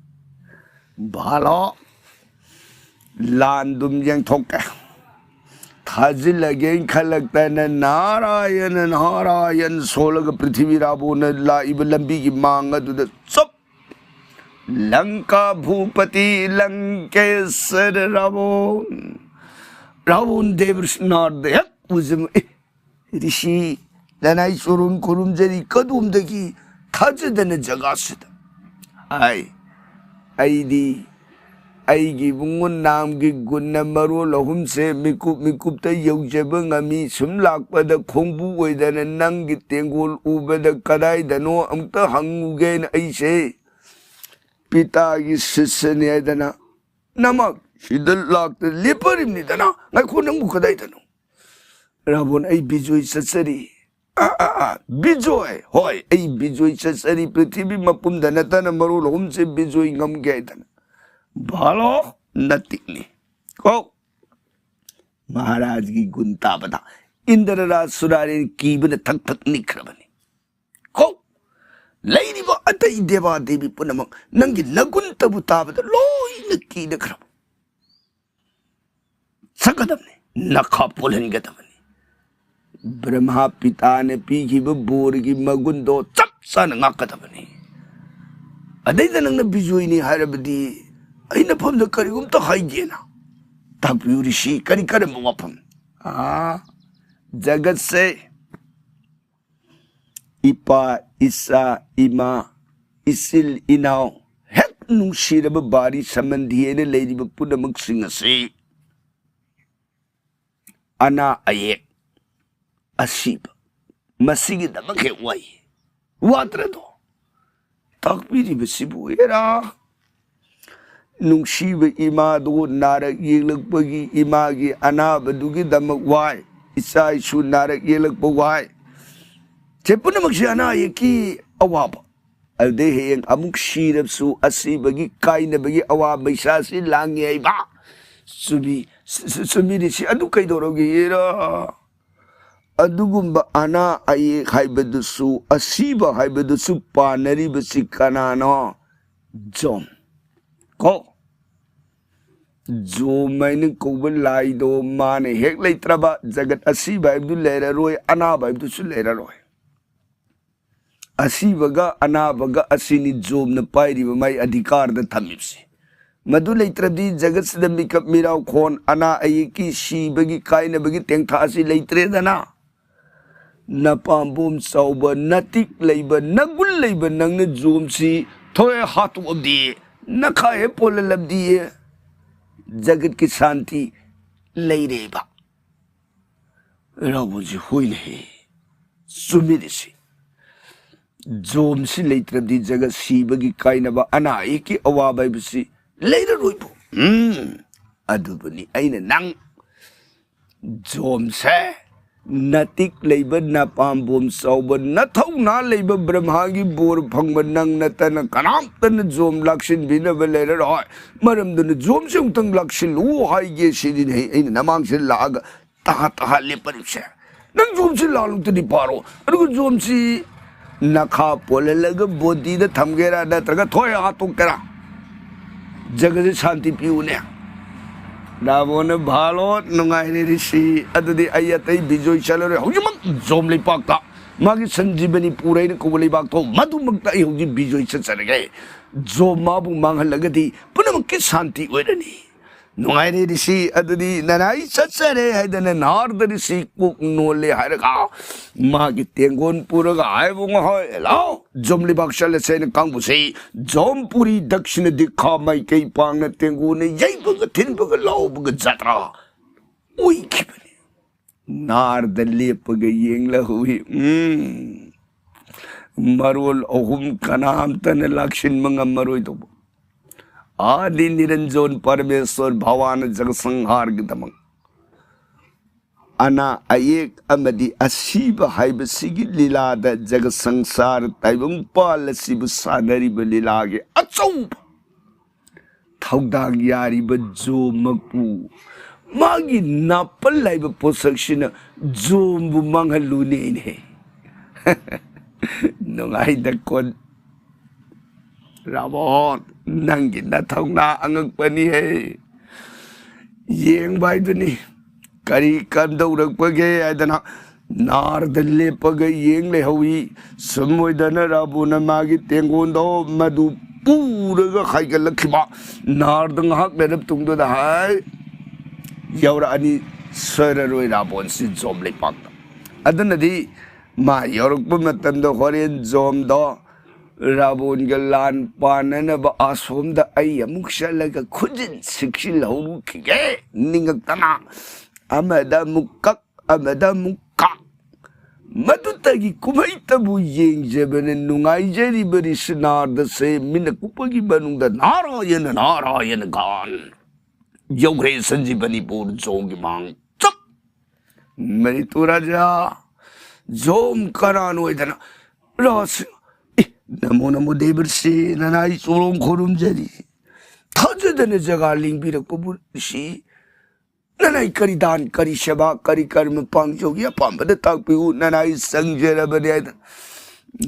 ꯚꯥꯂꯣ, ꯂꯥꯟꯗꯨꯝ ꯌꯦꯡꯊꯣꯛꯀꯦ꯫ ꯊꯥꯖꯤꯜꯂꯒꯦꯅ ꯈꯜꯂꯛꯇꯅ ꯅꯥꯔꯥꯌꯅ, ꯅꯥꯔꯥꯌꯟ ꯁꯣꯜꯂꯒ ꯄ꯭ꯔꯤꯊꯤꯕꯤ ꯔꯥꯕꯣꯟꯅ ꯂꯥꯛꯏꯕ ꯂꯝꯕꯤꯒꯤ ꯃꯥꯡ ꯑꯗꯨꯗ ꯆꯞ ꯂꯪꯀꯥ ꯚꯨꯄꯇꯤ ꯂꯪꯀꯦꯁꯔ ꯔꯥꯕꯣꯟ꯫ ꯔꯥꯕꯣꯟ ꯗꯦꯕ꯭ꯔꯁꯅꯥꯗ ꯍꯦꯛ ꯎꯖꯕ, "ꯑꯦ, ꯔꯤꯁꯤ, ꯂꯅꯥꯏ ꯆꯣꯔꯣꯟ ꯈꯨꯔꯨꯝꯖꯔꯤ ꯀꯗꯣꯝꯗꯒꯤ ꯊꯥꯖꯗꯅ ꯖꯒꯥꯁꯤꯗ?" ꯍꯥꯏ, "ꯑꯩꯗꯤ ꯑꯩꯒꯤ ꯏꯕꯨꯡꯉꯣ ꯅꯥꯝꯒꯤ ꯒꯨꯟꯅ ꯃꯔꯣꯜ ꯑꯍꯨꯝꯁꯦ ꯃꯤꯀꯨꯞ ꯃꯤꯀꯨꯞꯇ ꯌꯧꯖꯕ ꯉꯝꯃꯤ꯫ ꯁꯨꯝ ꯂꯥꯛꯄꯗ ꯈꯣꯡꯕꯨ ꯑꯣꯏꯗꯅ ꯅꯪꯒꯤ ꯇꯦꯡꯒꯣꯜ ꯎꯕꯗ ꯀꯗꯥꯏꯗꯅꯣ ꯑꯃꯨꯛꯇ ꯍꯪꯉꯨꯒꯦꯅ ꯑꯩꯁꯦ ꯄꯤꯇꯥꯒꯤ ꯁꯤꯁ꯭ꯌꯅꯤ ꯍꯥꯏꯗꯅ ꯅꯃꯛ ꯁꯤꯗ ꯂꯥꯛꯇ ꯂꯦꯞꯄꯔꯤꯕꯅꯤꯗꯅ꯫ ꯉꯥꯏꯈꯣ, ꯅꯪꯕꯨ ꯀꯗꯥꯏꯗꯅꯣ?" "ꯔꯥꯕꯣꯟ, ꯑꯩ ꯕꯤꯖꯣꯏ ꯆꯠꯆꯔꯤ꯫" "ꯑ, ꯑ, ꯑ, ꯕꯤꯖꯣꯏ?" "ꯍꯣꯏ, ꯑꯩ ꯕꯤꯖꯣꯏ ꯆꯠꯆꯔꯤ, ꯄ꯭ꯔꯤꯊꯤꯕꯤ ꯃꯄꯨꯝꯗ ꯅꯠꯇꯅ ꯃꯔꯣꯜ ꯑꯍꯨꯝꯁꯦ ꯕꯤꯖꯣꯏ ꯉꯝꯒꯦ ꯍꯥꯏꯗꯅ꯫" ꯚꯥꯂꯣ ꯅꯇꯤꯛꯅꯤ꯫ ꯀꯣ, ꯃꯍꯥꯔꯥꯖꯒꯤ ꯒꯨꯟ ꯇꯥꯕꯗ ꯏꯟꯗ꯭ꯔ ꯔꯥꯖ ꯁꯨꯔꯥꯔꯦꯟ ꯀꯤꯕꯅ ꯊꯛ ꯊꯛ ꯅꯤꯛꯈ꯭ꯔꯕꯅꯤ꯫ ꯀꯣ, ꯂꯩꯔꯤꯕ ꯑꯇꯩ ꯗꯦꯕꯥ ꯗꯦꯕꯤ ꯄꯨꯝꯅꯃꯛ ꯅꯪꯒꯤ ꯅꯒꯨꯟꯇꯕꯨ ꯇꯥꯕꯗ ꯂꯣꯏꯅ ꯀꯤꯅꯈ꯭ꯔꯕ꯫ ꯆꯠꯀꯗꯕꯅꯤ, ꯅꯈꯥ ꯄꯨꯜꯍꯟꯒꯗꯕꯅꯤ꯫ ꯕ꯭ꯔꯍꯃꯥ ꯄꯤꯇꯥꯅ ꯄꯤꯈꯤꯕ ꯕꯣꯔꯒꯤ ꯃꯒꯨꯟꯗꯣ ꯆꯞ ꯆꯥꯅ ꯉꯥꯛꯀꯗꯕꯅꯤ꯫ ꯑꯗꯩꯗ ꯅꯪꯅ ꯕꯤꯖꯣꯏꯅꯤ ꯍꯥꯏꯔꯕꯗꯤ ꯑꯩꯅ ꯐꯝꯗ ꯀꯔꯤꯒꯨꯝꯇ ꯍꯥꯏꯒꯦꯅ꯫ ꯇꯥꯛꯄꯤꯌꯨ ꯔꯤꯁꯤ, ꯀꯔꯤ ꯀꯔꯝꯕ ꯋꯥꯐꯝ? ꯑꯥ, ꯖꯒꯠꯁꯦ ꯏꯄꯥ, ꯏꯆꯥ, ꯏꯃꯥ, ꯏꯆꯤꯜ ꯏꯅꯥꯎ, ꯍꯦꯛ ꯅꯨꯡꯁꯤꯔꯕ ꯕꯥꯔꯤ ꯁꯝꯕꯟꯗꯤ ꯍꯥꯏꯅ ꯂꯩꯔꯤꯕ ꯄꯨꯝꯅꯃꯛꯁꯤꯡ ꯑꯁꯤ ꯑꯅꯥ ꯑꯌꯦꯛ, ꯑꯁꯤꯕ, ꯃꯁꯤꯒꯤꯗꯃꯛ ꯍꯦꯛ ꯋꯥꯏ꯫ ꯋꯥꯗ꯭ꯔꯗꯣ? ꯇꯥꯛꯄꯤꯔꯤꯕꯁꯤꯕꯨ ꯍꯦꯔꯥ꯫ ꯅꯨꯡꯁꯤꯕ ꯏꯃꯥꯗꯨ ꯅꯥꯔꯛ ꯌꯦꯛꯂꯛꯄꯒꯤ, ꯏꯃꯥꯒꯤ ꯑꯅꯥꯕꯗꯨꯒꯤꯗꯃꯛ ꯋꯥꯏ, ꯏꯆꯥ ꯏꯁꯨ ꯅꯥꯔꯛ ꯌꯦꯛꯂꯛꯄ ꯋꯥꯏ꯫ ꯁꯤ ꯄꯨꯝꯅꯃꯛꯁꯤ ꯑꯅꯥ ꯑꯌꯦꯛꯀꯤ ꯑꯋꯥꯕ꯫ ꯑꯗꯨꯗꯩ ꯍꯌꯦꯡ ꯑꯃꯨꯛ ꯁꯤꯔꯕꯁꯨ ꯑꯁꯤꯕꯒꯤ, ꯀꯥꯏꯅꯕꯒꯤ ꯑꯋꯥꯕ ꯃꯩꯁꯥꯁꯤ ꯂꯥꯡꯉꯤ ꯍꯥꯏꯕ꯫ ꯆꯨꯝꯃꯤ꯫ ꯆꯨꯝꯃꯤꯗꯤ ꯁꯤ ꯑꯗꯨ ꯀꯩꯗꯧꯔꯒꯦꯔ? ꯑꯗꯨꯒꯨꯝꯕ ꯑꯅꯥ ꯑꯌꯦꯛ ꯍꯥꯏꯕꯗꯨꯁꯨ, ꯑꯁꯤꯕ ꯍꯥꯏꯕꯗꯨꯁꯨ ꯄꯥꯟꯅꯔꯤꯕꯁꯤ ꯀꯅꯥꯅꯣ? ꯖꯣꯝ꯫ ꯀꯣ, ꯖꯣꯝ ꯍꯥꯏꯅ ꯀꯧꯕ ꯂꯥꯏꯗꯣ ꯃꯥꯅ ꯍꯦꯛ ꯂꯩꯇ꯭ꯔꯕ, ꯖꯒꯠ ꯑꯁꯤꯕ ꯍꯥꯏꯕꯗꯨ ꯂꯩꯔꯔꯣꯏ, ꯑꯅꯥꯕ ꯍꯥꯏꯕꯗꯨꯁꯨ ꯂꯩꯔꯔꯣꯏ꯫ ꯑꯁꯤꯕꯒ ꯑꯅꯥꯕꯒ ꯑꯁꯤꯅꯤ ꯖꯣꯝꯅ ꯄꯥꯏꯔꯤꯕ ꯃꯥꯏ ꯑꯙꯤꯀꯥꯔꯗ ꯊꯝꯃꯤꯕꯁꯤ꯫ ꯃꯗꯨ ꯂꯩꯇ꯭ꯔꯗꯤ ꯖꯒꯠꯁꯤꯗ ꯃꯤꯀꯞ ꯃꯤꯔꯥꯎꯈꯣꯟ, ꯑꯅꯥ ꯑꯌꯦꯛꯀꯤ, ꯁꯤꯕꯒꯤ, ꯀꯥꯏꯅꯕꯒꯤ ꯇꯦꯡꯊꯥ ꯑꯁꯤ ꯂꯩꯇ꯭ꯔꯦꯗꯅ꯫ ꯅꯄꯥꯝꯕꯣꯝ ꯆꯥꯎꯕ, ꯅꯇꯤꯛ ꯂꯩꯕ, ꯅꯒꯨꯟ ꯂꯩꯕ ꯅꯪꯅ ꯖꯣꯝꯁꯤ ꯊꯣꯛꯑꯦ ꯍꯥꯠꯇꯣꯛꯑꯕꯗꯤ, ꯅꯈꯥ ꯍꯦꯛ ꯄꯣꯜꯍꯜꯂꯕꯗꯤ ꯖꯒꯠꯀꯤ ꯁꯥꯟꯇꯤ ꯂꯩꯔꯦꯕ꯫ ꯔꯥꯍꯨꯜꯁꯤ ꯍꯣꯏꯅꯦꯍꯦ, ꯆꯨꯝꯃꯤꯅꯦꯁꯤ꯫ ꯖꯣꯝꯁꯤ ꯂꯩꯇ꯭ꯔꯕꯗꯤ ꯖꯒꯠ ꯁꯤꯕꯒꯤ ꯀꯥꯏꯅꯕ, ꯑꯅꯥ ꯑꯌꯦꯛꯀꯤ ꯑꯋꯥꯕ ꯍꯥꯏꯕꯁꯤ ꯂꯩꯔꯔꯣꯏꯕꯨ꯫ ꯎꯝ, ꯑꯗꯨꯕꯨꯅꯤ ꯑꯩꯅ ꯅꯪ ꯖꯣꯝꯁꯦ ꯅꯇꯤꯛ ꯂꯩꯕ, ꯅꯄꯥꯝꯕꯣꯝ ꯆꯥꯎꯕ, ꯅꯊꯧꯅꯥ ꯂꯩꯕ, ꯕ꯭ꯔꯍ꯭ꯃꯥꯒꯤ ꯕꯣꯔ ꯐꯪꯕ ꯅꯪ ꯅꯠꯇꯅ ꯀꯅꯥꯝꯇꯅ ꯖꯣꯝ ꯂꯥꯛꯁꯤꯟꯕꯤꯅꯕ ꯂꯩꯔꯔꯣꯏ꯫ ꯃꯔꯝꯗꯨꯅ ꯖꯣꯝꯁꯦ ꯑꯃꯨꯛꯇꯪ ꯂꯥꯛꯁꯤꯜꯂꯨ ꯍꯥꯏꯒꯦ ꯁꯤꯅꯤꯅꯦ ꯑꯩꯅ ꯅꯃꯥꯡꯁꯤꯗ ꯂꯥꯛꯑꯒ ꯇꯍꯥ ꯇꯍꯥ ꯂꯦꯞꯄꯔꯤꯕꯁꯦ꯫ ꯅꯪ ꯖꯣꯝꯁꯤ ꯂꯥꯛꯂꯨꯛꯇꯗꯤ ꯄꯥꯔꯣ, ꯑꯗꯨꯒ ꯖꯣꯝꯁꯤ ꯅꯈꯥ ꯄꯣꯜꯍꯜꯂꯒ ꯕꯣꯗꯤꯗ ꯊꯝꯒꯦꯔꯥ ꯅꯠꯇ꯭ꯔꯒ ꯊꯣꯏ ꯍꯥꯠꯇꯣꯛꯀꯦꯔꯥ? ꯖꯒꯠꯁꯦ ꯁꯥꯟꯇꯤ ꯄꯤꯌꯨꯅꯦ꯫ ꯅꯥꯕꯣꯅ ꯚꯥꯂꯣ ꯅꯨꯡꯉꯥꯏꯔꯦ ꯔꯤꯁꯤ꯫ ꯑꯗꯨꯗꯤ ꯑꯩ ꯑꯇꯩ ꯕꯤꯖꯣꯏ ꯆꯠꯂꯔꯣꯏ꯫ ꯍꯧꯖꯤꯛꯃꯛ ꯖꯣꯝ ꯂꯩꯄꯥꯛꯇ ꯃꯥꯒꯤ ꯁꯟꯖꯤꯕꯅꯤ ꯄꯨꯔ ꯍꯥꯏꯅ ꯀꯧꯕ ꯂꯩꯕꯥꯛꯇꯣ ꯃꯗꯨꯃꯛꯇ ꯑꯩ ꯍꯧꯖꯤꯛ ꯕꯤꯖꯣꯏ ꯆꯠꯆꯔꯒꯦ꯫ ꯖꯣꯝ ꯃꯥꯕꯨ ꯃꯥꯡꯍꯜꯂꯒꯗꯤ ꯄꯨꯝꯅꯃꯛꯀꯤ ꯁꯥꯟꯇꯤ ꯑꯣꯏꯔꯅꯤ꯫ ꯅꯨꯡꯉꯥꯏꯔꯦ ꯔꯤꯁꯤ꯫ ꯑꯗꯨꯗꯤ ꯅꯅꯥꯏ ꯆꯠꯆꯔꯦ ꯍꯥꯏꯗꯅ ꯅꯥꯔꯗ ꯔꯤꯁꯤ ꯀꯣꯛ ꯅꯣꯜꯂꯦ ꯍꯥꯏꯔꯒ ꯃꯥꯒꯤ ꯇꯦꯡꯒꯣꯟ ꯄꯨꯔꯒ ꯍꯥꯏꯕꯨꯡ ꯍꯣꯏ ꯂꯥꯎ ꯖꯣꯝ ꯂꯩꯕꯥꯛ ꯆꯠꯂꯁꯦꯅ ꯀꯥꯡꯕꯨꯁꯤ ꯖꯣꯝ ꯄꯨꯔꯤ ꯗꯛꯁꯤꯅ ꯗꯤꯈꯥ ꯃꯥꯏꯀꯩ ꯄꯥꯡꯅ ꯇꯦꯡꯒꯣꯟꯅ ꯌꯩꯕꯒ ꯊꯤꯟꯕꯒ ꯂꯥꯎꯕꯒ ꯖꯇ꯭ꯔꯥ ꯑꯣꯏꯈꯤꯕꯅꯤ꯫ ꯅꯥꯔꯗ ꯂꯦꯞꯄꯒ ꯌꯦꯡꯂꯍꯧꯏ꯫ ꯎꯝ꯫ ꯃꯔꯣꯜ ꯑꯍꯨꯝ ꯀꯅꯥꯝꯇꯅ ꯂꯥꯛꯁꯤꯟꯕ ꯉꯝꯃꯔꯣꯏꯗꯧꯕ꯫ ꯑꯥꯗꯤ ꯅꯤꯔꯟꯖꯣꯟ ꯄꯔꯃꯦꯁꯣꯔ ꯚꯋꯥꯅ ꯖꯒꯁꯪꯍꯥꯔꯒꯤꯗꯃꯛ ꯑꯅꯥ ꯑꯌꯦꯛ ꯑꯃꯗꯤ ꯑꯁꯤꯕ ꯍꯥꯏꯕꯁꯤꯒꯤ ꯂꯤꯂꯥꯗ ꯖꯒꯁꯪꯁꯥꯔ ꯇꯥꯏꯕꯪꯄꯥꯜ ꯑꯁꯤꯕꯨ ꯁꯥꯟꯅꯔꯤꯕ ꯂꯤꯂꯥꯒꯤ ꯑꯆꯧꯕ ꯊꯧꯗꯥꯡ ꯌꯥꯔꯤꯕ ꯖꯣꯝꯃꯛꯄꯨ ꯃꯥꯒꯤ ꯅꯥꯄꯜ ꯍꯥꯏꯕ ꯄꯣꯠꯁꯛꯁꯤꯅ ꯖꯣꯝꯕꯨ ꯃꯥꯡꯍꯜꯂꯨꯅꯦꯅꯦ꯫ ꯅꯨꯡꯉꯥꯏꯗ ꯀꯣꯟ ꯔꯥꯕꯣꯟ, ꯅꯪꯒꯤ ꯅꯊꯧꯅꯥ ꯑꯉꯛꯄꯅꯤꯍꯦ꯫ ꯌꯦꯡꯕ ꯍꯥꯏꯗꯨꯅꯤ, ꯀꯔꯤ ꯀꯝꯗꯧꯔꯛꯄꯒꯦ ꯍꯥꯏꯗꯅ ꯅꯥꯔꯗ ꯂꯦꯞꯄꯒ ꯌꯦꯡ ꯂꯩꯍꯧꯏ꯫ ꯁꯨꯝ ꯑꯣꯏꯗꯅ ꯔꯥꯕꯣꯟꯅ ꯃꯥꯒꯤ ꯇꯦꯡꯒꯣꯟꯗꯣ ꯃꯗꯨ ꯄꯨꯔꯒ ꯍꯥꯏꯒꯠꯂꯛꯈꯤꯕ꯫ ꯅꯥꯔꯗ ꯉꯥꯏꯍꯥꯛ ꯂꯩꯔꯕ ꯇꯨꯡꯗꯨꯗ ꯍꯥꯏ ꯌꯧꯔꯛꯑꯅꯤ, ꯁꯣꯏꯔꯔꯣꯏ ꯔꯥꯕꯣꯟꯁꯤ ꯖꯣꯝ ꯂꯩꯄꯥꯛꯇ꯫ ꯑꯗꯨꯅꯗꯤ ꯃꯥ ꯌꯧꯔꯛꯄ ꯃꯇꯝꯗ ꯍꯣꯔꯦꯟ ꯖꯣꯝꯗꯣ ꯔꯥꯕꯣꯟꯒ ꯂꯥꯟ ꯄꯥꯟꯅꯅꯕ ꯑꯁꯣꯝꯗ ꯑꯩ ꯑꯃꯨꯛ ꯆꯠꯂꯒ ꯈꯨꯖꯤꯟ ꯁꯤꯛꯆꯤꯜꯍꯧꯔꯨꯈꯤꯒꯦ ꯅꯤꯡꯉꯛꯇꯅ ꯑꯃꯗ ꯑꯃꯨꯛ ꯀꯛ, ꯑꯃꯗ ꯑꯃꯨꯛ ꯀꯛ꯫ ꯃꯗꯨꯇꯒꯤ ꯀꯨꯝꯍꯩꯇꯕꯨ ꯌꯦꯡꯖꯕꯅ ꯅꯨꯡꯉꯥꯏꯖꯔꯤꯕ ꯔꯤꯁꯤꯅꯥꯔꯗꯁꯦ ꯃꯤꯅ ꯀꯨꯞꯄꯒꯤ ꯃꯅꯨꯡꯗ ꯅꯥꯔꯥꯌꯅ, ꯅꯥꯔꯥꯌꯅ ꯒꯥꯟ ꯌꯧꯈ꯭ꯔꯦ ꯁꯟꯖꯤꯕꯅꯤꯄꯨꯔ ꯖꯣꯝꯒꯤ ꯃꯥꯡ ꯆꯞ꯫ ꯃꯅꯤꯄꯨꯔ ꯔꯥꯖꯥ ꯖꯣꯝ ꯀꯅꯥꯅꯣ ꯑꯣꯏꯗꯅ ꯔꯥꯁ-, ꯑꯦ, ꯅꯃꯣ ꯅꯃꯣ ꯗꯦꯕꯔꯁꯦ ꯅꯅꯥꯏ ꯆꯣꯔꯣꯡ ꯈꯨꯔꯨꯝꯖꯔꯤ꯫ ꯊꯥꯖꯗꯅ ꯖꯒꯥ ꯂꯤꯡꯕꯤꯔꯛꯄꯕꯨ ꯁꯤ ꯅꯅꯥꯏ ꯀꯔꯤ ꯗꯥꯟ, ꯀꯔꯤ ꯁꯦꯕꯥ, ꯀꯔꯤ ꯀꯔꯃ ꯄꯥꯡꯖꯧꯒꯦ ꯑꯄꯥꯝꯕꯗ ꯇꯥꯛꯄꯤꯌꯨ, ꯅꯅꯥꯏ ꯆꯪꯖꯔꯕꯅꯦ ꯍꯥꯏꯗꯅ꯫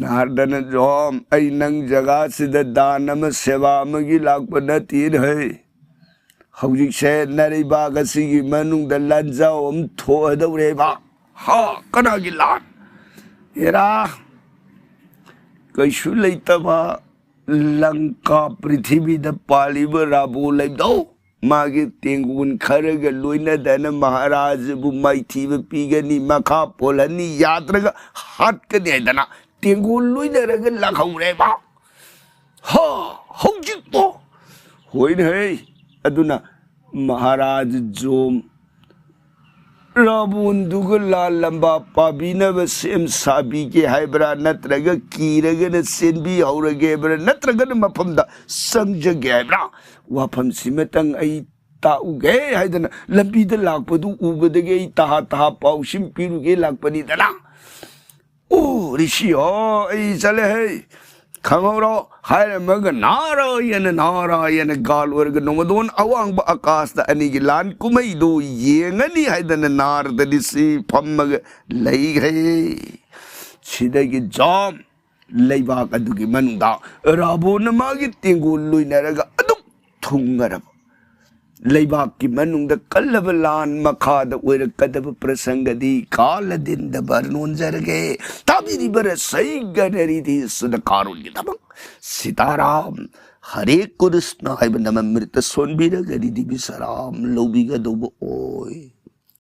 ꯅꯥꯔꯗꯅ ꯖꯣꯝ, ꯑꯩ ꯅꯪ ꯖꯒꯥꯁꯤꯗ ꯗꯥꯟ ꯑꯃ ꯁꯦꯕꯥ ꯑꯃꯒꯤ ꯂꯥꯛꯄ ꯅꯠꯇꯦꯅꯦ ꯍꯩ꯫ ꯍꯧꯖꯤꯛꯁꯦ ꯅꯔꯩꯕꯥꯛ ꯑꯁꯤꯒꯤ ꯃꯅꯨꯡꯗ ꯂꯥꯟꯖꯥꯎ ꯑꯃ ꯊꯣꯛꯑꯗꯧꯔꯦꯕ꯫ ꯍꯥ, ꯀꯅꯥꯒꯤ ꯂꯥꯟ? ꯍꯦꯔꯥ, ꯀꯩꯁꯨ ꯂꯩꯇꯕ ꯂꯪꯀꯥ ꯄ꯭ꯔꯤꯊꯤꯕꯤꯗ ꯄꯥꯜꯂꯤꯕ ꯔꯥꯕꯣ ꯂꯩꯕꯗꯣ, ꯃꯥꯒꯤ ꯇꯦꯡꯒꯣꯟ ꯈꯔꯒ ꯂꯣꯏꯅꯗꯅ ꯃꯍꯥꯔꯥꯖꯕꯨ ꯃꯥꯏꯊꯤꯕ ꯄꯤꯒꯅꯤ, ꯃꯈꯥ ꯄꯣꯜꯍꯟꯅꯤ, ꯌꯥꯗ꯭ꯔꯒ ꯍꯥꯠꯀꯅꯤ ꯍꯥꯏꯗꯅ ꯇꯦꯡꯒꯣꯟ ꯂꯣꯏꯅꯔꯒ ꯂꯥꯛꯍꯧꯔꯦꯕ꯫ ꯍꯥ, ꯍꯧꯖꯤꯛꯄꯣ? ꯍꯣꯏꯅꯦ ꯍꯦ꯫ ꯑꯗꯨꯅ ꯃꯍꯥꯔꯥꯖ ꯖꯣꯝ ꯔꯥꯕꯣꯟꯗꯨꯒ ꯂꯥꯜꯂꯝꯕ ꯄꯥꯕꯤꯅꯕ ꯁꯦꯝ ꯁꯥꯕꯤꯒꯦ ꯍꯥꯏꯕ꯭ꯔꯥ, ꯅꯠꯇ꯭ꯔꯒ ꯀꯤꯔꯒꯅ ꯆꯦꯟꯕꯤꯍꯧꯔꯒꯦ ꯍꯥꯏꯕ꯭ꯔꯥ, ꯅꯠꯇ꯭ꯔꯒꯅ ꯃꯐꯝꯗ ꯆꯪꯖꯒꯦ ꯍꯥꯏꯕ꯭ꯔꯥ? ꯋꯥꯐꯝꯁꯤꯃꯇꯪ ꯑꯩ ꯇꯥꯛꯎꯒꯦ ꯍꯥꯏꯗꯅ ꯂꯝꯕꯤꯗ ꯂꯥꯛꯄꯗꯨ ꯎꯕꯗꯒꯤ ꯑꯩ ꯇꯍꯥ ꯇꯍꯥ ꯄꯥꯎꯁꯤꯝ ꯄꯤꯔꯨꯒꯦ ꯂꯥꯛꯄꯅꯤꯗꯅ꯫ ꯑꯣ, ꯔꯤꯁꯤ ꯍꯣ, ꯑꯩ ꯆꯠꯂꯦ ꯍꯦ꯫ ꯈꯪꯍꯧꯔꯣ ꯍꯥꯏꯔꯝꯃꯒ ꯅꯥꯔꯥꯌꯅ ꯅꯥꯔꯥꯌꯅ ꯒꯥꯜ ꯑꯣꯏꯔꯒ ꯅꯣꯡꯃꯗꯣꯟ ꯑꯋꯥꯡꯕ ꯑꯀꯥꯁꯇ ꯑꯅꯤꯒꯤ ꯂꯥꯟ ꯀꯨꯝꯍꯩꯗꯨ ꯌꯦꯡꯉꯅꯤ ꯍꯥꯏꯗꯅ ꯅꯥꯔꯗ ꯔꯤꯁꯤ ꯐꯝꯃꯒ ꯂꯩꯈ꯭ꯔꯦ꯫ ꯁꯤꯗꯒꯤ ꯖꯥꯝ ꯂꯩꯕꯥꯛ ꯑꯗꯨꯒꯤ ꯃꯅꯨꯡꯗ ꯔꯥꯕꯣꯟꯅ ꯃꯥꯒꯤ ꯇꯦꯡꯒꯣꯜ ꯂꯣꯏꯅꯔꯒ ꯑꯗꯨꯛ ꯊꯨꯡꯉꯔꯕ ꯂꯩꯕꯥꯛꯀꯤ ꯃꯅꯨꯡꯗ ꯀꯜꯂꯕ ꯂꯥꯟ ꯃꯈꯥꯗ ꯑꯣꯏꯔꯛꯀꯗꯕ ꯄ꯭ꯔꯁꯪꯒꯗꯤ ꯀꯥꯂꯗꯤꯟꯗ ꯕꯔꯅꯣꯟꯖꯔꯒꯦ꯫ ꯇꯥꯕꯤꯔꯤꯕ ꯔꯁꯩꯒꯅꯔꯤꯗꯤ ꯁꯨꯗꯀꯥꯔꯣꯟꯒꯤꯗꯃꯛ ꯁꯤꯇꯥꯔꯥꯝ ꯍꯔꯦ ꯀ꯭ꯔꯤꯁꯅ ꯍꯥꯏꯕ ꯅꯃꯃ꯭ꯔꯤꯇ ꯁꯣꯟꯕꯤꯔꯒ ꯔꯤꯗꯤ ꯕꯤꯁꯔꯥꯝ ꯂꯧꯕꯤꯒꯗꯧꯕ ꯑꯣꯏ꯫